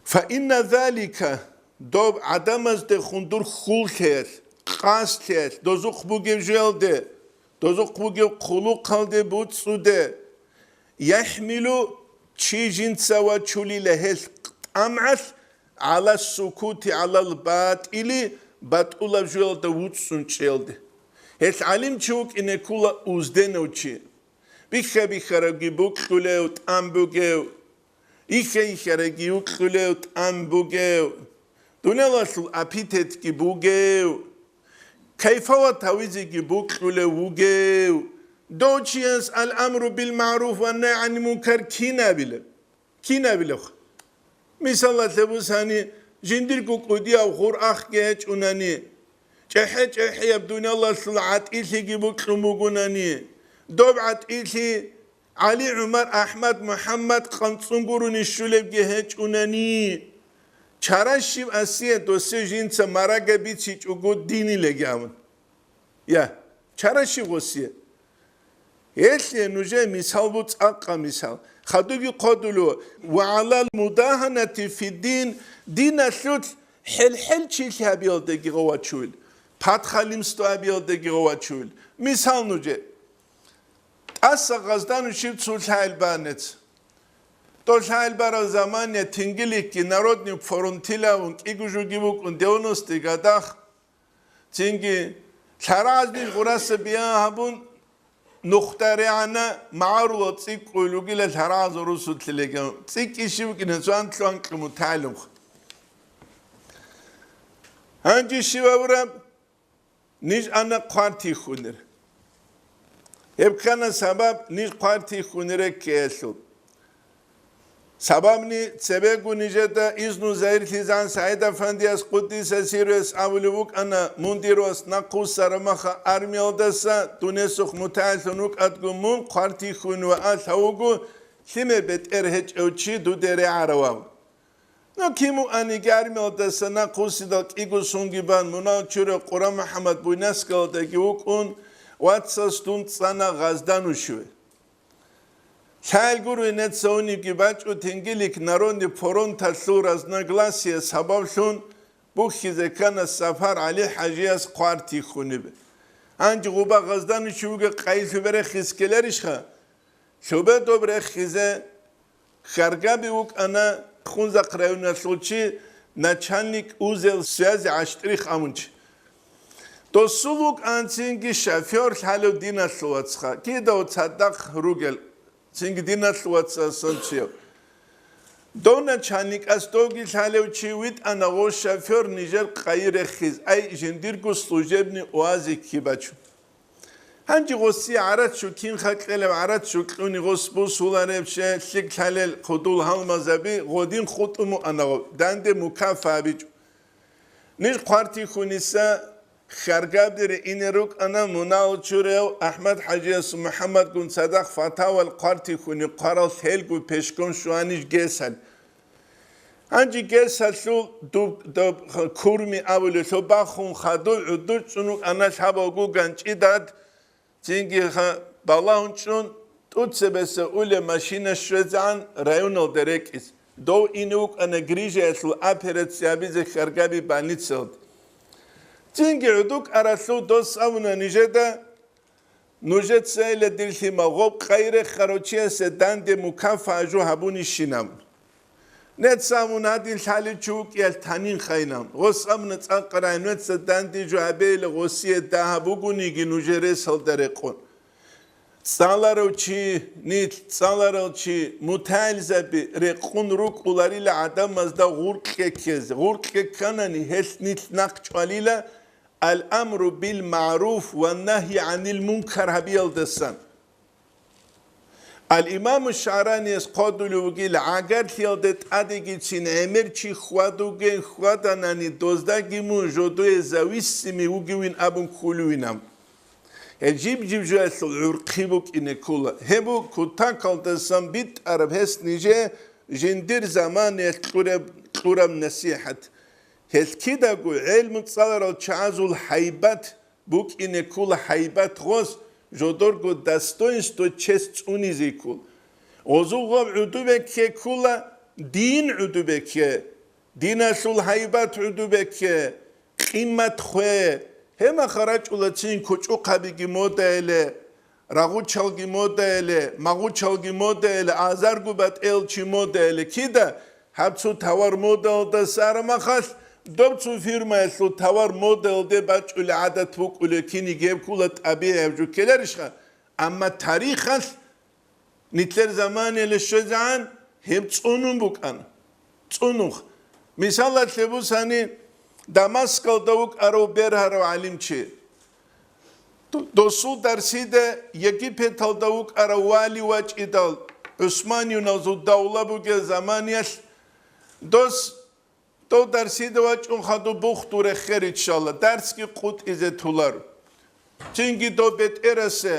Фа инна залика, доб гӀадамаздехун дур хьуллъиялъ, къасдлъиялъ, дозухъ бугеб жоялде, дозухъ бугеб хъулухъалде, буцӀцӀуде, яхӀмилу, чи жинца вачулила гьелъ тӀамгӀалъ, гӀала сукути гӀалал батӀили, батӀулаб жоялда вуцӀцӀун чӀеялде. Гьелъ гӀалимчи вукӀине ккола узденав чи. Бихьа-бихьарабги букьулев, тӀам бугев, ихьа-ихьарабги букьулев, тӀам бугев, дуниялалъул аппетитги бугев, кайфават гьавизеги букьулев вугев, дов чияс ал-амру бил-магӀруф ва нагьи гӀанил мункар кинабилеб? Кинабилебха? Мисалалъе бусани, жиндирго кӀудияб гъур ахги гьечӀунани, чӀехӀе-чӀехӀияб дуниялалъул гӀатӀилъиги букьун бугунани, доб гӀатӀилъи ГӀали, ГӀумар, АхӀмад, МухӀаммад къанцӀун гурони щулебги гьечӀунани, чара щив асият досие жинца марага бицичӀого динилаги абун? Я, чара щив гъосие? Гьелъие нужее мисал буго, цӀакъа мисал. Хадуги хъодулев: «Ва гӀалал мудагьанати фиддин», диналъулъ хӀел-хӀел чилъи гьабиялдаги гъов вачуйил, патхалимство гьабиялдаги гъов вачуйил. Мисал нужее. ТӀаса гъазда нушиб цо лъагӀел банец. Дол лъагӀел бараб заман я, тингиликки Народный фронтилавун кӀиго жуги букӀун девяностый годах. Цинги лъарагӀаз ниж гъураса биян гьабун, нухда регӀана, магӀарулал цӀикӀкӀуй ругила лъарагӀаз русулъилиган. ЦӀикӀкӀи щив вукӀин гьезуан лъугьан кьумуталимха. Гьанже щив абураб? Ниж ана хъвартихьунер. Гьеб ккана сабаб ниж хъвартихьунер ккеялъул. Сабабни цебего нижеда изну загьирлъизегӀан СагӀид-афандияс къуддиса сирругьу абулеб букӀана, мун дир вас нахъвуссараб маха армиялдаса дунесухъ мутагӀиллъун вукӀадго мун хъвартихьун ва алъ гьавуго, лъимер бетӀер гьечӀев чи дуде регӀарав. Но кин вугониги армиялдаса нахъвуссидал кӀиго сунги бан мунагьал чурав Къура МухӀаммад Буйнакскалдаги вукӀун, вацас дун цӀана Гъазданушеве. Лъаил гуро нецаунибги бачӀу, тенги лик народный фронталъул разногласия сабаблъун бухьизе ккана Сафар ГӀали-хӀажияс хъвартихьуниб. Гьанже гъуба Гъазданушевеги къайилъубе рехизе ккеларищха? Лъубе доб рехизе хьаргаби вукӀана Хунзахъ районалъул чи, начальник узел связи ГӀаштрихъ абун чи. Досул вукӀанцинги шофёр лъалев диналъул вацха, кидав цадахъ ругел, цинги диналъул вацасан чияв. Дов начальникас довги лъалев чи витӀана гъо шофёр нижер къайи рехиз, ай, жиндирго служебный уазик кибачун. Гьанже гъосие гӀарац щу, кинха кьелеб гӀарац щу кьуни гъос бусулареб, щелъиг лъалел хъудул гьалмазаби гъодин хутӀун муана гъо, данде мукафа абичӀо. Ниж хъвартихьуниса хьаргабире ине рукӀана мунагьал чурав АхӀмад-хӀажияс МухӀаммадгун цадахъ фатавал хъвартихьуни хъварал лъелгу пешком щуаниж гесал. Гьанже гесалъул дуб-, доб-, курми абулелъул бахун хадув гӀудур чӀун вукӀана лъабавго ганчӀидад, цинги ха-, балагьун чӀун, тӀуцебесеб улеб машина щвезегӀан районалде рекӀиз. Дов ине вукӀана грижаялъул операция гьабизе хьаргаби больницаялде. Цинги гӀудукӀаралъув дос абуна нижеда, нужецайила дир лъимал гъоб къайи рехарав чиясе данде мукафа жо гьабунищинаб. Нецамун гьадин лъалев чи вукӀиялъ танин хайнам. Гъос абуна цӀакъ рагӀи, нуца данде жо гьабейила гъосие дагьаб бугониги нужер ресалда рекъон. ЦӀаларав чи, нилъ цӀаларал чи, мутагӀилзаби рекъун рукӀуларила гӀадамазда гъуркье ккезе. Гъуркье кканани, гьелъ нилъ нахъ чӀвалила, ал-амру бил-магӀруф ва нагьи гӀанил мункар гьабиялдасан. Ал-Имаму ШагӀраниялъ хъодулев вугила, гӀагарлъиялда тӀадегицин гӀемер чи хьвадуге, хьваданани доздаги мун жодое зависимый вугевин абун кколевинав. Гьел жиб-жиб жоялъул гӀурхъи букӀине ккола. Гьеб буго кутакалдасан битӀараб гьес нижее жиндир заманаялъ кьураб, кьураб насихӀат. Гьелъ кидаго гӀелму цӀаларал чагӀазул гьайбат букӀине ккола, гьайбат гъос жодорго достоинство, честь цӀунизе ккола. Гъозул гъоб гӀудубе кке ккола, дин гӀудубе кке, диналъул гьайбат гӀудубе кке, къиммат хве. Гьеб мехалъ рачӀула цин кучӀухъабиги модайиле, рагъучалги модайиле, магъучалги модайиле, азарго батӀел чи модайиле. Кида гьаб цо товар модалдаса араб мехалъ, доб цо фирмаялъул товар модалде бачӀулеб гӀадат букӀулеб, кинеги гьеб ккола тӀабигӀияб жо ккеларищха? Амма тарихалъ нилъер заманаялъ щвезегӀан гьеб цӀунун букӀана. ЦӀунун. Мисалалъе бусани, Дамаскалда вукӀарав бергьарав гӀалимчи. Досул дарсида Египеталда вукӀарав вали вачӀидал, ГӀусманиюназул давла бугеб заманиялъ, дос дов дарсида вачӀун хадуб бухту рехе риччала, дарсги къутӀизе туларо. Цинги дов бетӀерасе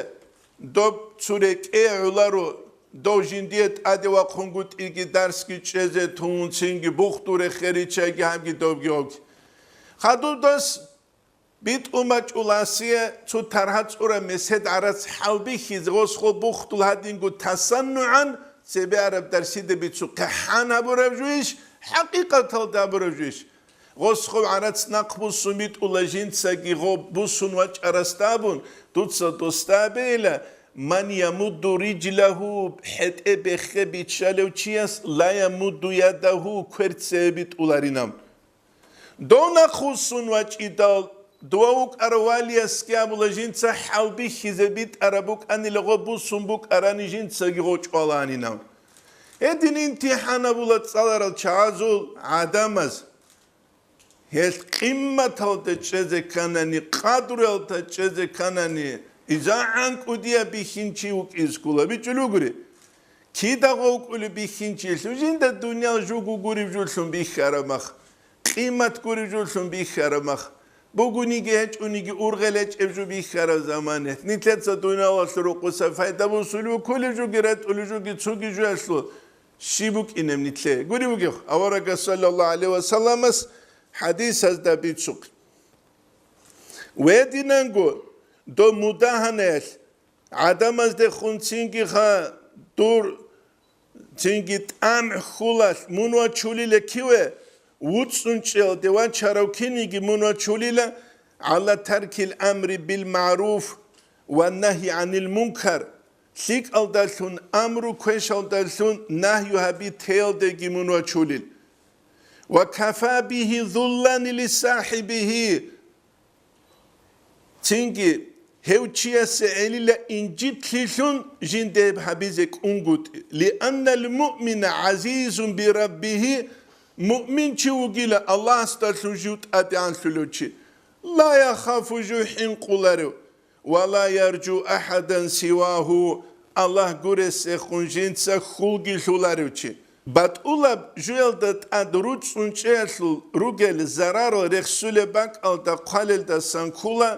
доб цо рекӀее гӀоларо, дов жиндие тӀаде вахъунгутӀиги дарсги чӀезе тун, цинги бухту рехе риччайги гьабги довги гьоги. Хадуб дос битӀун бачӀуласие цо таргьа цӀураб месед гӀарац хӀалбихьизе, гъосго бухтул гьадинго тасаннугӀан цебе араб дарсида бицухъе хӀан гьабураб жойищ, хӀакъикъаталда гьабураб жойищ? Гъосго гӀарац нахъ бусун битӀула жинцаги гъоб бусун вачӀарасда абун, дуца досда абейила, ман ямудду риджлагьу, хӀетӀе бехе биччалев чияс, ла ямудду ядагьу, квер цеве битӀуларинаб. Дов нахъвуссун вачӀидал, дова вукӀарав валиясги абула жинца хӀалбихьизе битӀараб букӀанила гъо бусун букӀарани жинцаги гъо чӀваланинав. Гьедин имтихӀан абула цӀаларал чагӀазул гӀадамаз. Гьел къимматалда чӀезе кканани, къадруялда чӀезе кканани, изагӀан кӀудияб бихьинчи вукӀизе ккола. БичӀчӀулугури. Кида гъовкӀулеб бихьинчилъун, жинда дуниял жуго гуреб жолъун бихьараб мах, къимат гуреб жолъун бихьараб мах, бугониги гьечӀониги ургъел гьечӀеб жо бихьараб заманиялъ, нилъеца дуниялалъул рокъоса пайда босулев кколеб жоги ратӀулеб жоги цоги жоялъул щиб букӀинеб нилъее? Гуреб бугеб, аварагас саллаллагьу гӀалайгьи вассаламас хӀадисазда бицухъ. Гьединанго дов мудагьанаялъ гӀадамаздехун цинги ха дур, цинги тӀамхӀ хьулалъ мун вачулила киве, вуцӀцӀун чӀелде вачарав киниги мун вачулила, гӀала таркил амри бил магӀруф ва нагьи гӀанил мункар, лъикӀалдалъун амру квешалдалъун нагью гьаби теялдеги мун вачулил. Ва кафа бигьи зуллан ли сахӀибигьи. Цинги гьев чиясе гӀелила инжитлъилъун жинда гьеб гьабизе кӀунгутӀи. Лианнал муъмина гӀазизун бираббигьи, муъминчи вугила Аллагьасдалъун жив тӀадегӀанлъулев чи. Ла яхафу, жив хӀинкъуларев. Ва ла яржу ахӀадан сивагьу, Аллагь гуресехун жинца хьулги лъуларев чи. БатӀулаб жуялда тӀад руцӀцӀун чӀеялъул ругел зарарал рехсулеб бакӀалда хъвалелдасан ккола.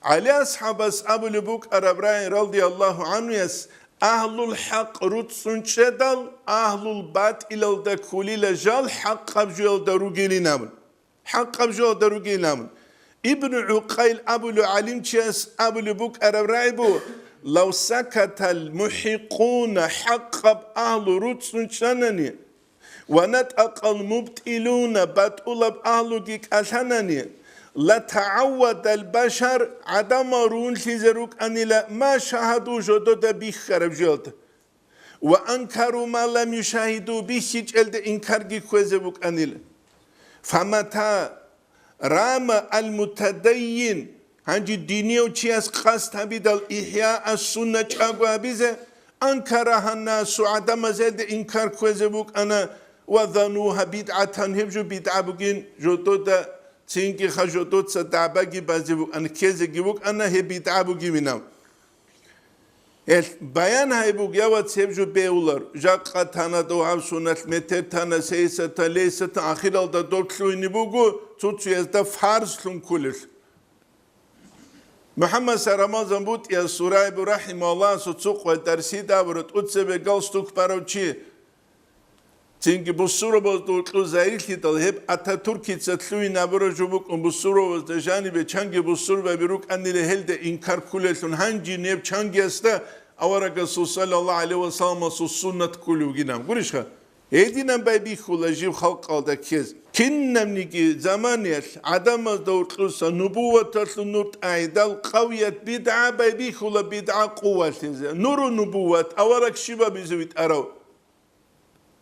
ГӀали асхӀабас абулеб букӀараб рагӀи радияллагьу гӀанхуяс, агьлул хӀакъ руцӀцӀун чӀедал, агьлул батӀилалда кколила жал хӀакъаб жуялда ругилин абун. ХӀакъаб жуялда ругилан. Ибну ГӀукъайл абулев гӀалимчияс абулеб букӀараб рагӀи буго: «Лав сакатал мухӀикъуна», хӀакъаб агьлу руцӀцӀун чӀанани, «ва натӀакъал мубтӀилуна», батӀулаб агьлуги кӀалъанани, «ла тагӀаввадал башар», гӀадамал рунлъизе рукӀанила, «ма шагьаду», жодода бихьараб жуялда. «Ва анкару ма лам юшагьиду», бихьичӀелда инкарги кквезе букӀанила. «Фамата рама ал-мутадаййин», гьанже динияв чияс къасд гьабидал ихӀяа сунна чӀаго гьабизе, «анкарагьаннасу», гӀадамазелда инкар кквезе букӀана, «ва занугьа бидгӀатан», гьеб жо бидгӀа бугин, жодода цинги ха жодоца дагӀбаги базе букӀана, ккезеги букӀана, гьеб бидгӀа бугевинав. Гьелъ баян гьайбуг, я вац, гьеб жо бегьулар. Жакъа тана дов гьаб суналъ метер тана, сейсатан, лейсатан, ахиралда доб лъугьине буго, цо-цоязда фарзлъун кколелъ. МухӀаммад Рамазан БутӀияс Сурайбу рахӀимагьуллагьасул цо къвай дарсида абура, тӀоцебе галстук барав чи. Цинги бусурбабазда гьоркьов загьирлъидал гьеб Ататуркица лъугьин абураб жо букӀун, бусурбабазда жанибе чанги бусурбаби рукӀанила гьелда инкар кколелъун, гьанже гьеб чангиясда аварагасул саллаллагьу гӀалайгьи вассаламасул суннат кколев вугилан. Гурищха? Гьединан байбихьула жив халкъалда ккез. Кинабниги заманиялъ гӀадамазда гьоркьоса нубуваталъул нур тӀагӀидал къавият бидгӀа байбихьула, бидгӀа къувалъизе. Нуру нубуват, авараг щибабизе витӀарав?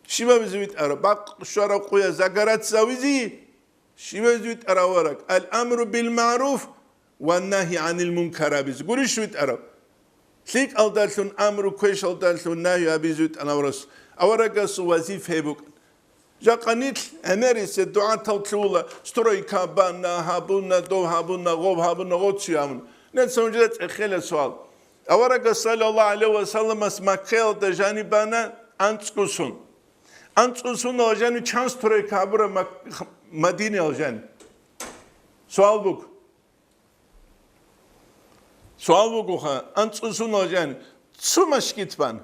Щибабизе витӀараб? Бакъ щвараб къуя загородцавизе? Щибабизе витӀарав авараг? Ал-амру бил-магӀруф ва нагьи гӀанил мункар абизе. Гурищ витӀараб? ЛъикӀалдалъун амру, квешалдалъун нагьи абизе витӀана аварагас. Аварагасул вазифа гьеб букӀана. Жакъа нилъ гӀемерисе дугӀатал лъугьула, стройка бана, гьабуна, дов гьабуна, гъов гьабуна, гъоци гьабуна. Нилъ цо жеда цӀехела суал. Аварагас саллаллагьу гӀалайгьи вассаламас Маккаялда жаниб бана анцӀго сон. АнцӀго сонал жанив чан стройка гьабура Мак-, Мадинаял жанив? Суал буго. Суал бугоха, анцӀго сонал жанив цо машгит бан.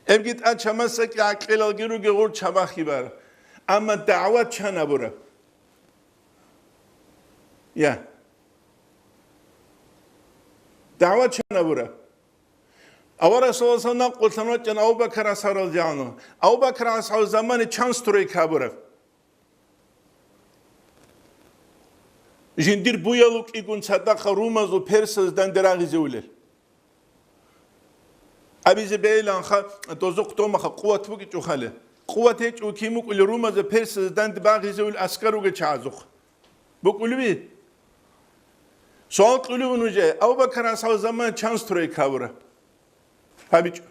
Эбги тӀад чамасаки гӀакъилалги ругел гъур чабахъи бар. Амма дагӀват чан гьабура? Я. ДагӀват чан гьабура? Авараг саллаллагьу гӀалайгьи вассалам накъулъан вачӀана Абу Бакар асхӀаб радияллагьу гӀангьу. Абу Бакар асхӀаб замане чан стройка гьабураб? Жиндир буял вукӀигун цадахъа румазул персаз данде рагъизе улел. Абизе бегьиланха, дозухъ домаха къуват букӀичӀухъали. Къуват гьечӀо кин букӀули румаза персаз данде багъизе улел аскар ругел чагӀазухъ. БукӀулеби? Суал кьулев нужее, Абу Бакар асхӀаб заман чан стройка гьабура? ГьабичӀо.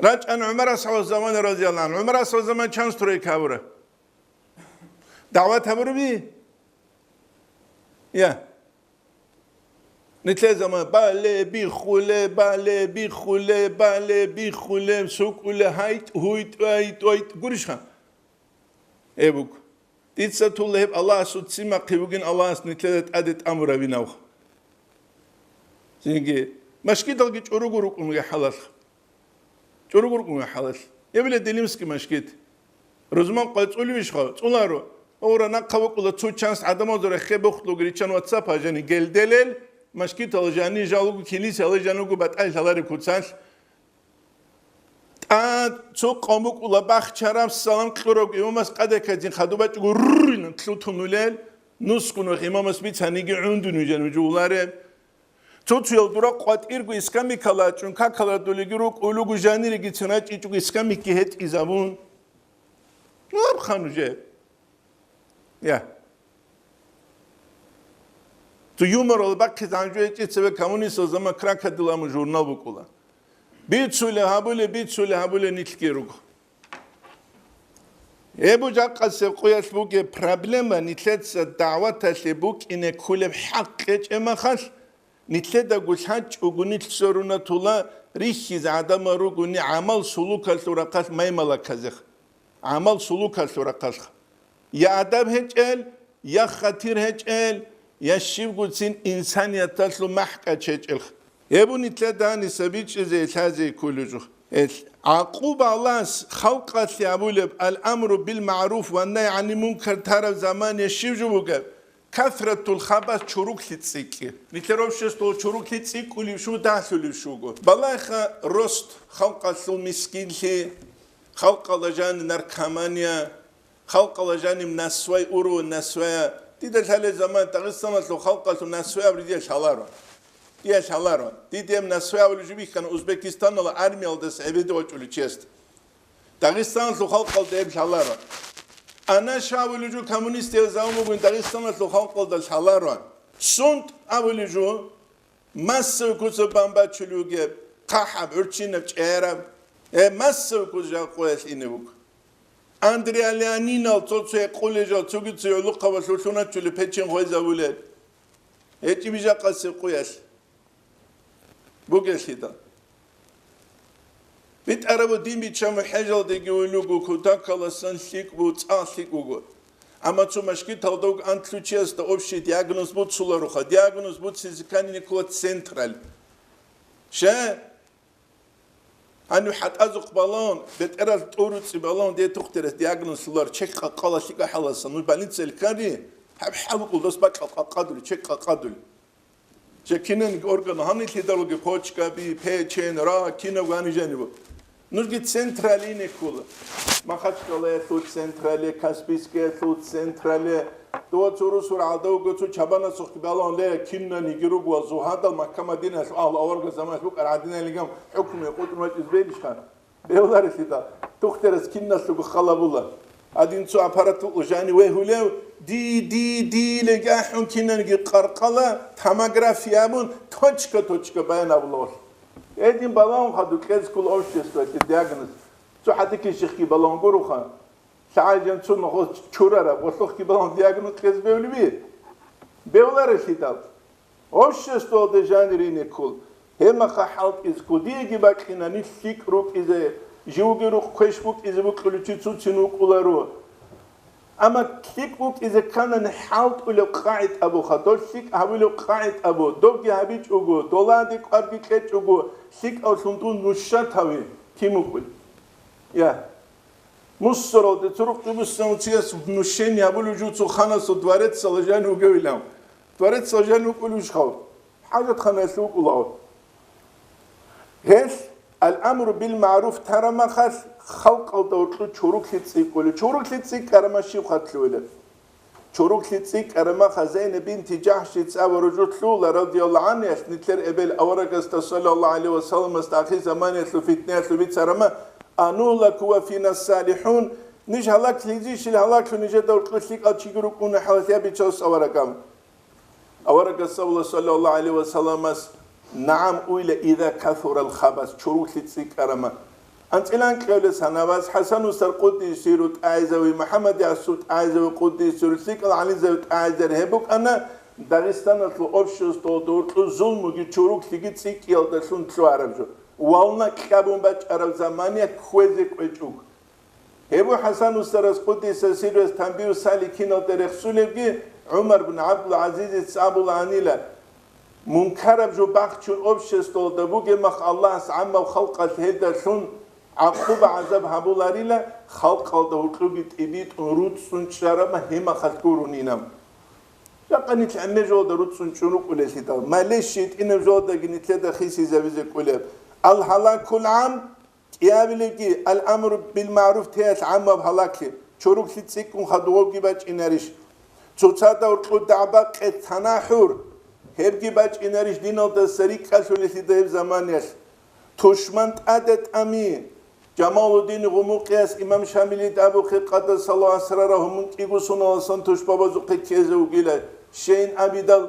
РачӀан ГӀумар асхӀаб заман радияллагьу гӀангьу. ГӀумар асхӀаб заман чан стройка гьабура? ДагӀват гьабураби? Я. Нилъер заман бале биххуле, бале биххуле, бале биххуле, сукӀуле, гьайтӀ, гьуйтӀ, гьайтӀ, гьайтӀ, гурищха? Эбуг. Дица тула гьеб Аллагьасул ццин бахъи бугин, Аллагьас нилъеда тӀаде тӀамуравинавха. Цинги, машгидалги чӀуругу рукӀун гьалалха. ЧӀуругу рукӀун гьалалъ. Гьеб Делимский машгид. Рузман къвай цӀулевищха? ЦӀуларо. Гьавра нахъа вукӀула цо чанс гӀадамазул рехе бухлуги риччан ватсапа жани гелделел, машгитал жани жалугу, килисала жанугу батӀай лъалари куцалъ. ТӀад цо къавм букӀула бахчараб салам кьурав имамас къадекадин хадуб бачӀого руррин лъутун улел, нусгун вахъ имамас бицаниги гӀундун вижан вижулареб. Цо-цоял дура къватӀирго искамикала чӀун какала долеги рукӀулугу жанириги цинрачӀичӀого искамикги гьетӀизабун. Ну, абха нужее. Я. Цо юморал бахъизе гьанжо гьечӀи цеве коммунистал заман кракадил аму журнал букӀула. Бицуле гьабуле, бицуле гьабуле нилъги руго. Гьеб жакъасеб къуялъ бугеб проблема нилъеца дагӀваталъе букӀине кколеб хӀакъ кьечӀеб махалъ, нилъедаго лъачӀого нилъ сорунатула рихьизе гӀадамал ругони гӀамал-сулукалъул рахъалъ маймалаказех, гӀамал-сулукалъул рахъалъ. Я адаб гьечӀел, я хатир гьечӀел, я щибгоцин инсанияталъул махӀкӀач гьечӀел. Гьеб нилъеда гьаниса бичӀчӀизе лъазе кколеб жо. Гьел гӀакъубалас халкъалъе абулеб ал-амру бил-магӀруф ва най гӀани мункар тараб заман я щиб жо бугеб? Касратул хабас, чуруклъи цӀикӀкӀи. Нилъер обществоялъ чуруклъи цӀикӀкӀулеб щуго, дагьлъулеб щуго. Балагьха рост халкъалъул мискинлъи, халкъала жаниб наркомания, халкъала жаниб насвай, уру насвая. Дида лъалеб заман Дагъистаналъул халкъалъул насвай абулеб дида лъаларо. Дида лъаларо. Дида гьеб насвай абулеб жо бихьана Узбекистаналъул армиялдаса гӀебеде вачӀулев чиясда. Дагъистаналъул халкъалда гьеб лъаларо. Анаш абулеб жо коммунистиял заман бугин Дагъистаналъул халкъалда лъаларо. СунтӀ абулеб жо массовый куцаб бан бачулев вугеб, хъахӀаб, гӀурччинаб, чӀегӀераб. Э, массовый куц жакъуялъ ине буго. Андреа Леонинал цо-цо гьекъулел жал цоги-цо гӀолохъабалъ лъуначулеб печен хвезабулел. ГьечӀеб жакъасеб къуялъ. Бугелъидал. БитӀараб дин биччан мухӀежалдеги вулуго, кутакаласан лъикӀ бу, цӀакъ лъикӀ буго. Амма цо машгиталда вуг антлъучиясда общий диагноз буцуларуха, диагноз буцизе ккани ккола централь. Ше, гьанив хӀатӀазухъ балагьун, бетӀерал тӀуруцӀи балагьун, дие тухтирас диагноз лъолар, чек къакъала лъикӀа хӀаласан, ну больницаялъ ккани, гьаб хӀалукъулдас бакӀал къакъадули, чек къакъадули. Жакинанги орган гьанилъидалги почкаби, печен, рак, кинаб гьани жаниб. Нужги централине ккола. Махачкалаялъул централе, Каспийскаялъул централе. Дова цо русур гӀадавго цо чабанасухъги балагьун ле, кинаниги руго ва зугьадал Макка-Мадинаялъул агьлу аварагас заманалъ букӀар гӀадиналиган хӀукму къутӀун вачӀиз белищха? Бегьуларелъидал, тухтарас киналъулго халабула. Гьадин цо аппаратул жани вегьулев, ди, ди, ди леги ахӀун кинанги къаркъала, томография абун, точка-точка баян абулавал. Гьедин балагьун хадуб кьезккул обществоялъе диагноз. Цо хӀадикьи шихги балагьун гуруха. ЛъагӀалжан цо нухалъ чурараб, гъолъухъги балагьун диагноз кьез бегьулеби? Бегьуларелъидал. Обществоялда жанир ине ккол, гьемаха хӀалтӀизе ккол, диеги бакьина нилъ лъикӀ рукӀизе, живги рухъ квеш букӀизе букӀулев чи цоцин вукӀуларо. Амма лъикӀ букӀизе кканани хӀалтӀулеб къагӀид абуха, дол лъикӀ гьабулеб къагӀид абу, добги гьабичӀого, долади кӀварги кьечӀого, лъикӀавлъун дун нушат гьави, кин вукӀун? Я. Мусоралде цо рукъ жубусан цияс внушение гьабулев жо цо ханасул дворецалда жанив вугевилан. Дворецалда жанив вукӀулев жо хав? ХӀажатханаялъ вукӀулав. Гьелъ, ал-амру бил-магӀруф тарамахалъ, халкъалда гьоркьу чуруклъи цӀикӀкӀулев. Чуруклъи цӀикӀкӀарама щив хатӀлъугьила? Чуруклъи цӀикӀкӀарама Зайнаб бинти Жахшица ва ружулъула, радияллагьу гӀангьу, нилъер эбел аварагасда, саллаллагьу гӀалайгьи ва салламасда, ахир заманиялъул фитнаялъул бицарама, «Анугьлаку ва фина салихӀун», ниж гьалаклъизейищил гьалаклъун нижеда гьоркьу лъикӀал чиги рукӀуна хӀалалъ я бичасул аварагам. Аварагас абула, саллаллагьу гӀалайгьи ва салламас, «НагӀам, уйла, иза касурал хабас», чуруклъи цӀикӀкӀарама. АнцӀила анкьавлас гьанабас ХӀасан устар къуддиса сирругьу тӀагӀизави, МухӀаммад Ясуб тӀагӀизави къуддиса сирругьу, лъикӀал гӀалимзаби тӀагӀизари гьеб букӀана, Дагъистаналъул обществалда гьоркьоб зулмуги чуруклъиги цӀикӀкӀиялдалъун лъугьараб жо, волна кьабун бачӀараб заманиялъ кквезе кӀвечӀого. Гьеб ХӀасан устарас, къуддиса сирругьу, Танбигьу саликиналда рехсолебги, ГӀумар бин ГӀабдул-ГӀазизица абулаанила: мункараб жо бахчун обществалда бугебмах, Аллагьас гӀаммаб халкъалъ гьелдалъун гӀакъуба-гӀазаб гьабуларила, халкъалда гьоркьоги тӀибитӀун руцӀцӀун чӀараб гьебмахалъ гурунин. Жакъа нилъ гӀемер жоялда руцӀцӀун чӀун рукӀулелъидал, мале щайтӀинаб жоялдаги нилъеда хисизабизе кӀолеб. Ал-гьалакул гӀам, кӀиабилебги, ал-амру бил-магӀруф теялъ гӀаммаб гьалаклъи, чуруклъи цӀикӀкӀун хадубги бачӀинарищ? Цоцазда гьоркьоб дагӀба-къец танахӀур, гьебги бачӀинарищ диналдаса рикӀкӀалъулелъидал гьеб заманиялъ? Тушман тӀаде тӀами. Жамалуддин Гъумукъияс имам Шамилида абухъе, къаддасаллагьу асрарагьу, мун кӀиго соналдасан тушбабазухъе ккезе вугила, щейин абидал,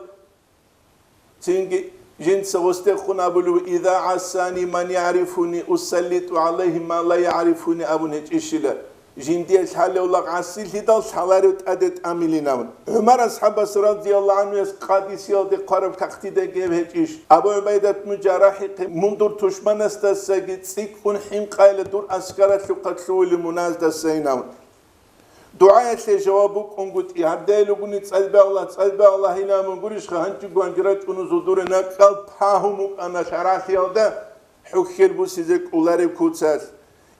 цинги жинца гъосдехун абулев: «Иза гӀассани ман ягӀрифуни, усаллитӀу гӀалайгьи ман ла ягӀрифуни», абун гьечӀищила. Жиндие лъалев лагъ гӀасилъидал лъаларев тӀаде тӀамилин абун. ГӀумар асхӀабас радияллагьу гӀанхуяс къадисиялде хъвараб кагътидаги гьеб гьечӀищ? Абу ГӀубайдат бну ЖаррахӀихъе: «Мун дур тушманасдасаги цӀикӀкӀун хӀинкъайила дур аскаралъухъа лъугьулев муназдасайин», абун. ДугӀаялъе жаваб букӀунгутӀи, гьардейилугуни цӀалбе Аллагь, цӀалбе Аллагь, гьинамун гурищха, гьанчӀого гьанже рачӀуна зодуре накӀкӀал пагьун букӀана шаргӀалъиялда хӀухьел бусизе кӀолареб куцалъ.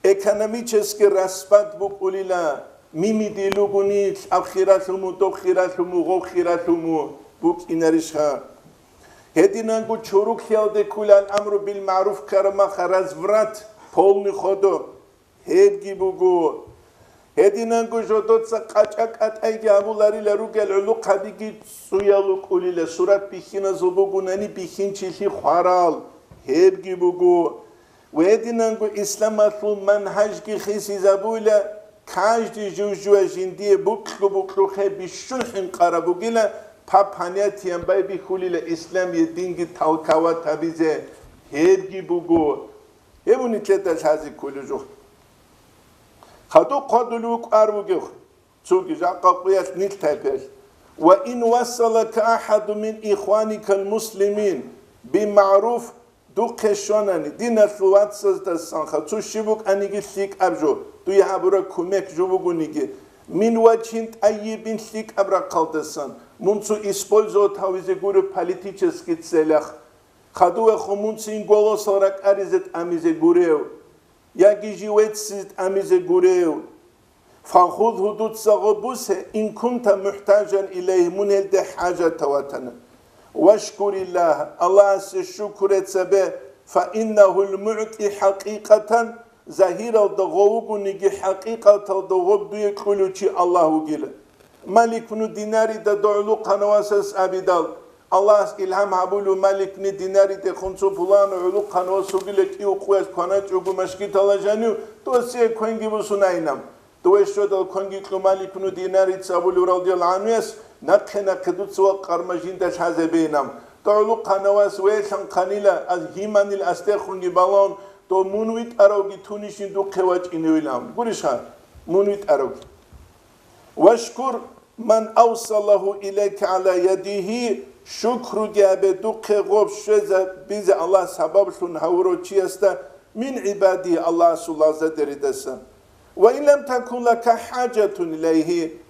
Экономический распад букӀулила, мими дилугуни, лъаб хиралъуму, доб хиралъуму, гъоб хиралъуму букӀинарищха? Гьединанго чуруклъиялде ккола ал-амру бил-магӀруф ккараб маха разврат, полный ходо. Гьебги буго. Гьединанго жодоца къачӀа-кӀатӀайги гьабуларила ругел гӀолохъабиги цӀуял рукӀулила, сурат бихьиназул бугунани бихьинчилъи хварал. Гьебги буго. Ва гьединанго исламалъул мангьажги хисизабула, каждый жив-жива жиндие букьу-букьухъе бищун хӀинкъараб бугила, пап гьанятиян байбихьулила исламие динги талкават гьабизе. Гьебги буго. Гьеб нилъеда лъазе кколеб жо. Хадуб хъвадулев вукӀар вугев, цоги жакъа къуялъ нилъ тайпаялъ: «Ва ин вассалака ахаду мин ихваникал муслимин бимагӀруф», духъе щванани, диналъул вацаздасанха цо щиб букӀаниги лъикӀаб жо, дуе гьабураб кумек жо бугониги, мин важгьин тӀайибин, лъикӀаб рахъалдасан, мун цо использовать гьавизе гуреб политический целях, хадувехун мун цин голосал ракӀаризе тӀамизе гурев, яги жив веццизе тӀамизе гурев, фахудгьу, дуца гъоб бусе, ин кунта мухӀтажан илайгьи, мун гьелде хӀажатав ватана. Вашкуриллагь, Аллагьасе шукур гьабе, фаиннагьул мугӀти хӀакъикъатан, загьиралда гъов вугониги, хӀакъикъаталда гъоб дуе кьулев чи Аллагь вугила. Малик бну Динарида дов гӀолохъанав васас абидал, Аллагьас илгьам гьабулев Малик бну Динаридехун цо пуланав гӀолохъанав вас вугила кӀиго къуялъ кваначӀого машгиталда жанив, досие квенги бусунайинаб. Дове щведал квенги кьун Малик бну Динарица абулев радияллагьу гӀанхуяс: «Нахъе-нахъе дуца вакъарма жинда лъазабейинаб». Дов гӀолохъанав вас велъанхъанила, аз гьиманил астехунги балаун, дов мун витӀаравги тунищин духъе вачӀиневилан. Гурищха, мун витӀаравги. Вашкур ман авсалагьу илайка гӀала ядигьи, шукруги гьабе духъе гъоб щвезабизе Аллагь сабаблъун гьавурав чиясда, мин гӀибадигьи, Аллагьасул лагъзадеридасан. Ва ин лам такун лака хӀажатун илайгьи,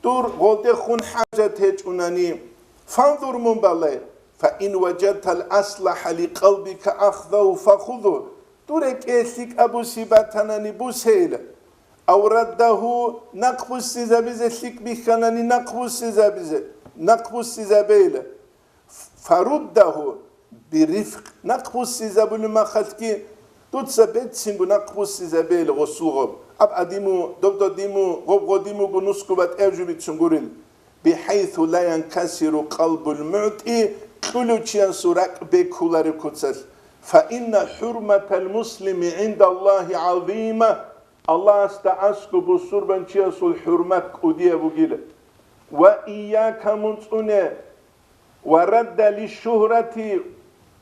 дур гъолдехун хӀажат гьечӀунани, фанзур, мун балай, фа ин важадтал аслахӀа ликъалбика ахзагьу фахузгьу, дур рекӀее лъикӀаб буси батанани бусейила. Ав раддагьу, нахъ буссизабизе лъикӀ бихьанани, нахъ буссизабизе, нахъ буссизабейила. Фаруддагьу биррифкъ, нахъ буссизабулеб махалъги, дуца берцинго нахъ буссизабейила гъосул гъоб. Аб гъадиму, доб гъадиму, гъоб гъадимуго нусго батӀияб жо бицун гурел. БихӀайсу ла янкасиру къалбул мугӀти, кьулев чиясул ракӀ бекулареб куцалъ. Фа инна хӀурматал муслими гӀиндаллагьи гӀазима, Аллагьасда аскӀоб бусурбанчиясул хӀурмат кӀудияб бугила. Ва ийяка, мун цӀуне, ва радда лишшугьрати,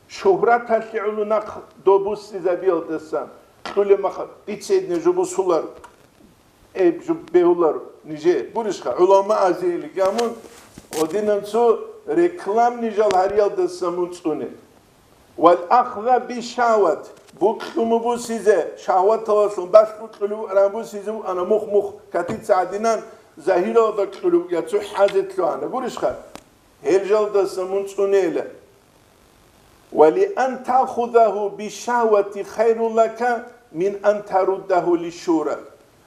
шугьраталъе гӀоло нахъ доб буссизабиялдасан. Кьулеб махалъ, дица гьедин жо бусулар, э, жо бегьулар, нижер гурищха, гӀуламаазеги гьамун, гьадинан цо рекламный жал гьариялдаса мун цӀуне. Вал ахза би шагьват, букьун бусизе, шагьваталъун балъ букьулев ран бусизе букӀана мух-мух, катица гӀадинан, загьиралда кьулев я цо хӀажат лъугьана. Гурищха? Гьел жалдаса мун цӀунейила. Ва ли ан таъхузагьу би шагьвати хайрун лака мин ан таруддагьу ли шура.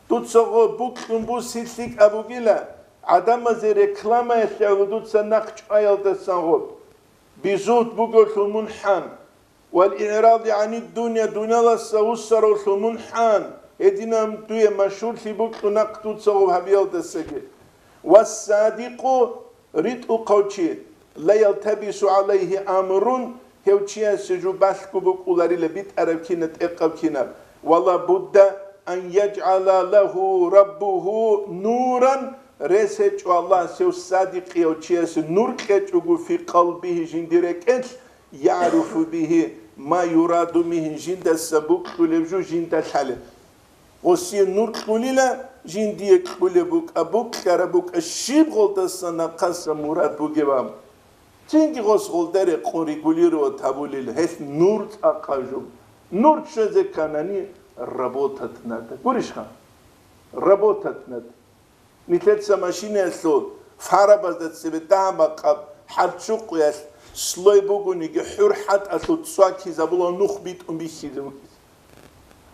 Дуца гъо букьун бусилъи кӀабугила, гӀадамазе рекламаялъе гӀоло дуца нахъ чӀваялдасан гъо. Бизут бугелъул мун хӀан. Вал игӀради гӀанид дунья, дуняласа вуссаравлъул мун хӀан. Гьединан дуе машгьурлъи букьу нахъ дуца гъо гьабиялдасаги. Ва садикъу, ритӀухъав чи, ла ялтабису гӀалайгьи амрун, гьев чиясе жо балъго букӀуларила битӀараб кина, тӀекъаб кина. Ва ла будда ан яжгӀала лагьу раббугьу нуран, рес гьечӀо Аллагьас гьев садикъияв чиясе нур кьечӀого фи къалбигьи жиндир рекӀелъ, ягӀрифу бигьи ма юраду мигьин жиндаса букьулеб жо жинда лъалеб. Гъосие нур кьулила, жиндие кьулеб букӀа, букьараб букӀа, щиб гъолдаса нахъаса мурад бугеб аб. Цинги гъос гъолда рекъон регулировать гьабулел, гьелъ нур цӀакъа жо. Нур ччезе кканани, работать надо. Гурищха? Работать надо. Нилъеца машинаялъул фарабазда цебе дагьаб-къаб хӀарччукъуялъ слой бугониги, хӀур хӀатӀалъул цӀва ккизабула нух битӀун бихьизе букӀизе.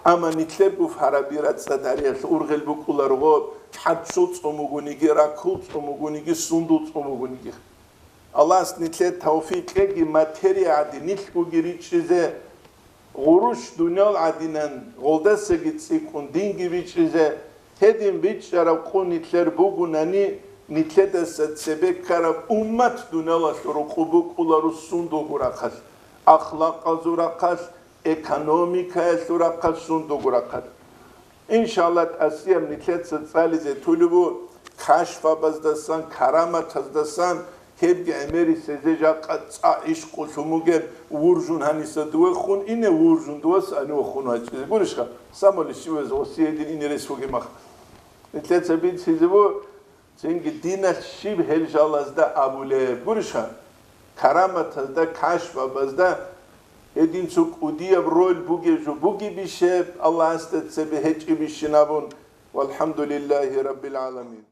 Амма нилъерго фараби рацӀцӀад гьариялъ ургъел букӀуларого, хӀарччул цӀун бугониги, ракул цӀун бугониги, сундул цӀун бугониги. Аллагьас нилъер тавфикъ кьеги, материя гӀади нилъгоги ричӀчӀизе, гъурущ дуниял гӀадинан, гъолдасаги цӀикӀкӀун динги бичӀчӀизе, гьедин бичӀчӀараб къо нилъер бугунани, нилъедаса цебе ккараб уммат дуниялалъул рукъу букӀула руссун дугурахъалъ, ахлакъазул рахъалъ, экономикаялъул рахъалъ, сундугу рахъалъ. Иншалла, тӀасияб нилъеца цӀализе тулеб бу кашфабаздасан, караматаздасан, гьебги гӀемерисезе жакъа цӀа ишкъулъун бугеб вуржун гьаниса дуве хун ине вуржун дувас ани вахун вачӀизе. Гурищха, самолищивез гъосиедин ине рес вугеб мах. Нилъеца бицизе бу, Цинги диналъ щиб гьел жалазда абулеб? Гурищха, караматазда, кашфабазда гьедин цо кӀудияб роль бугеб жо бугебищеб, Аллагьасда цебе гьечӀебищин абун, валхӀамдулиллагьи раббил гӀаламин.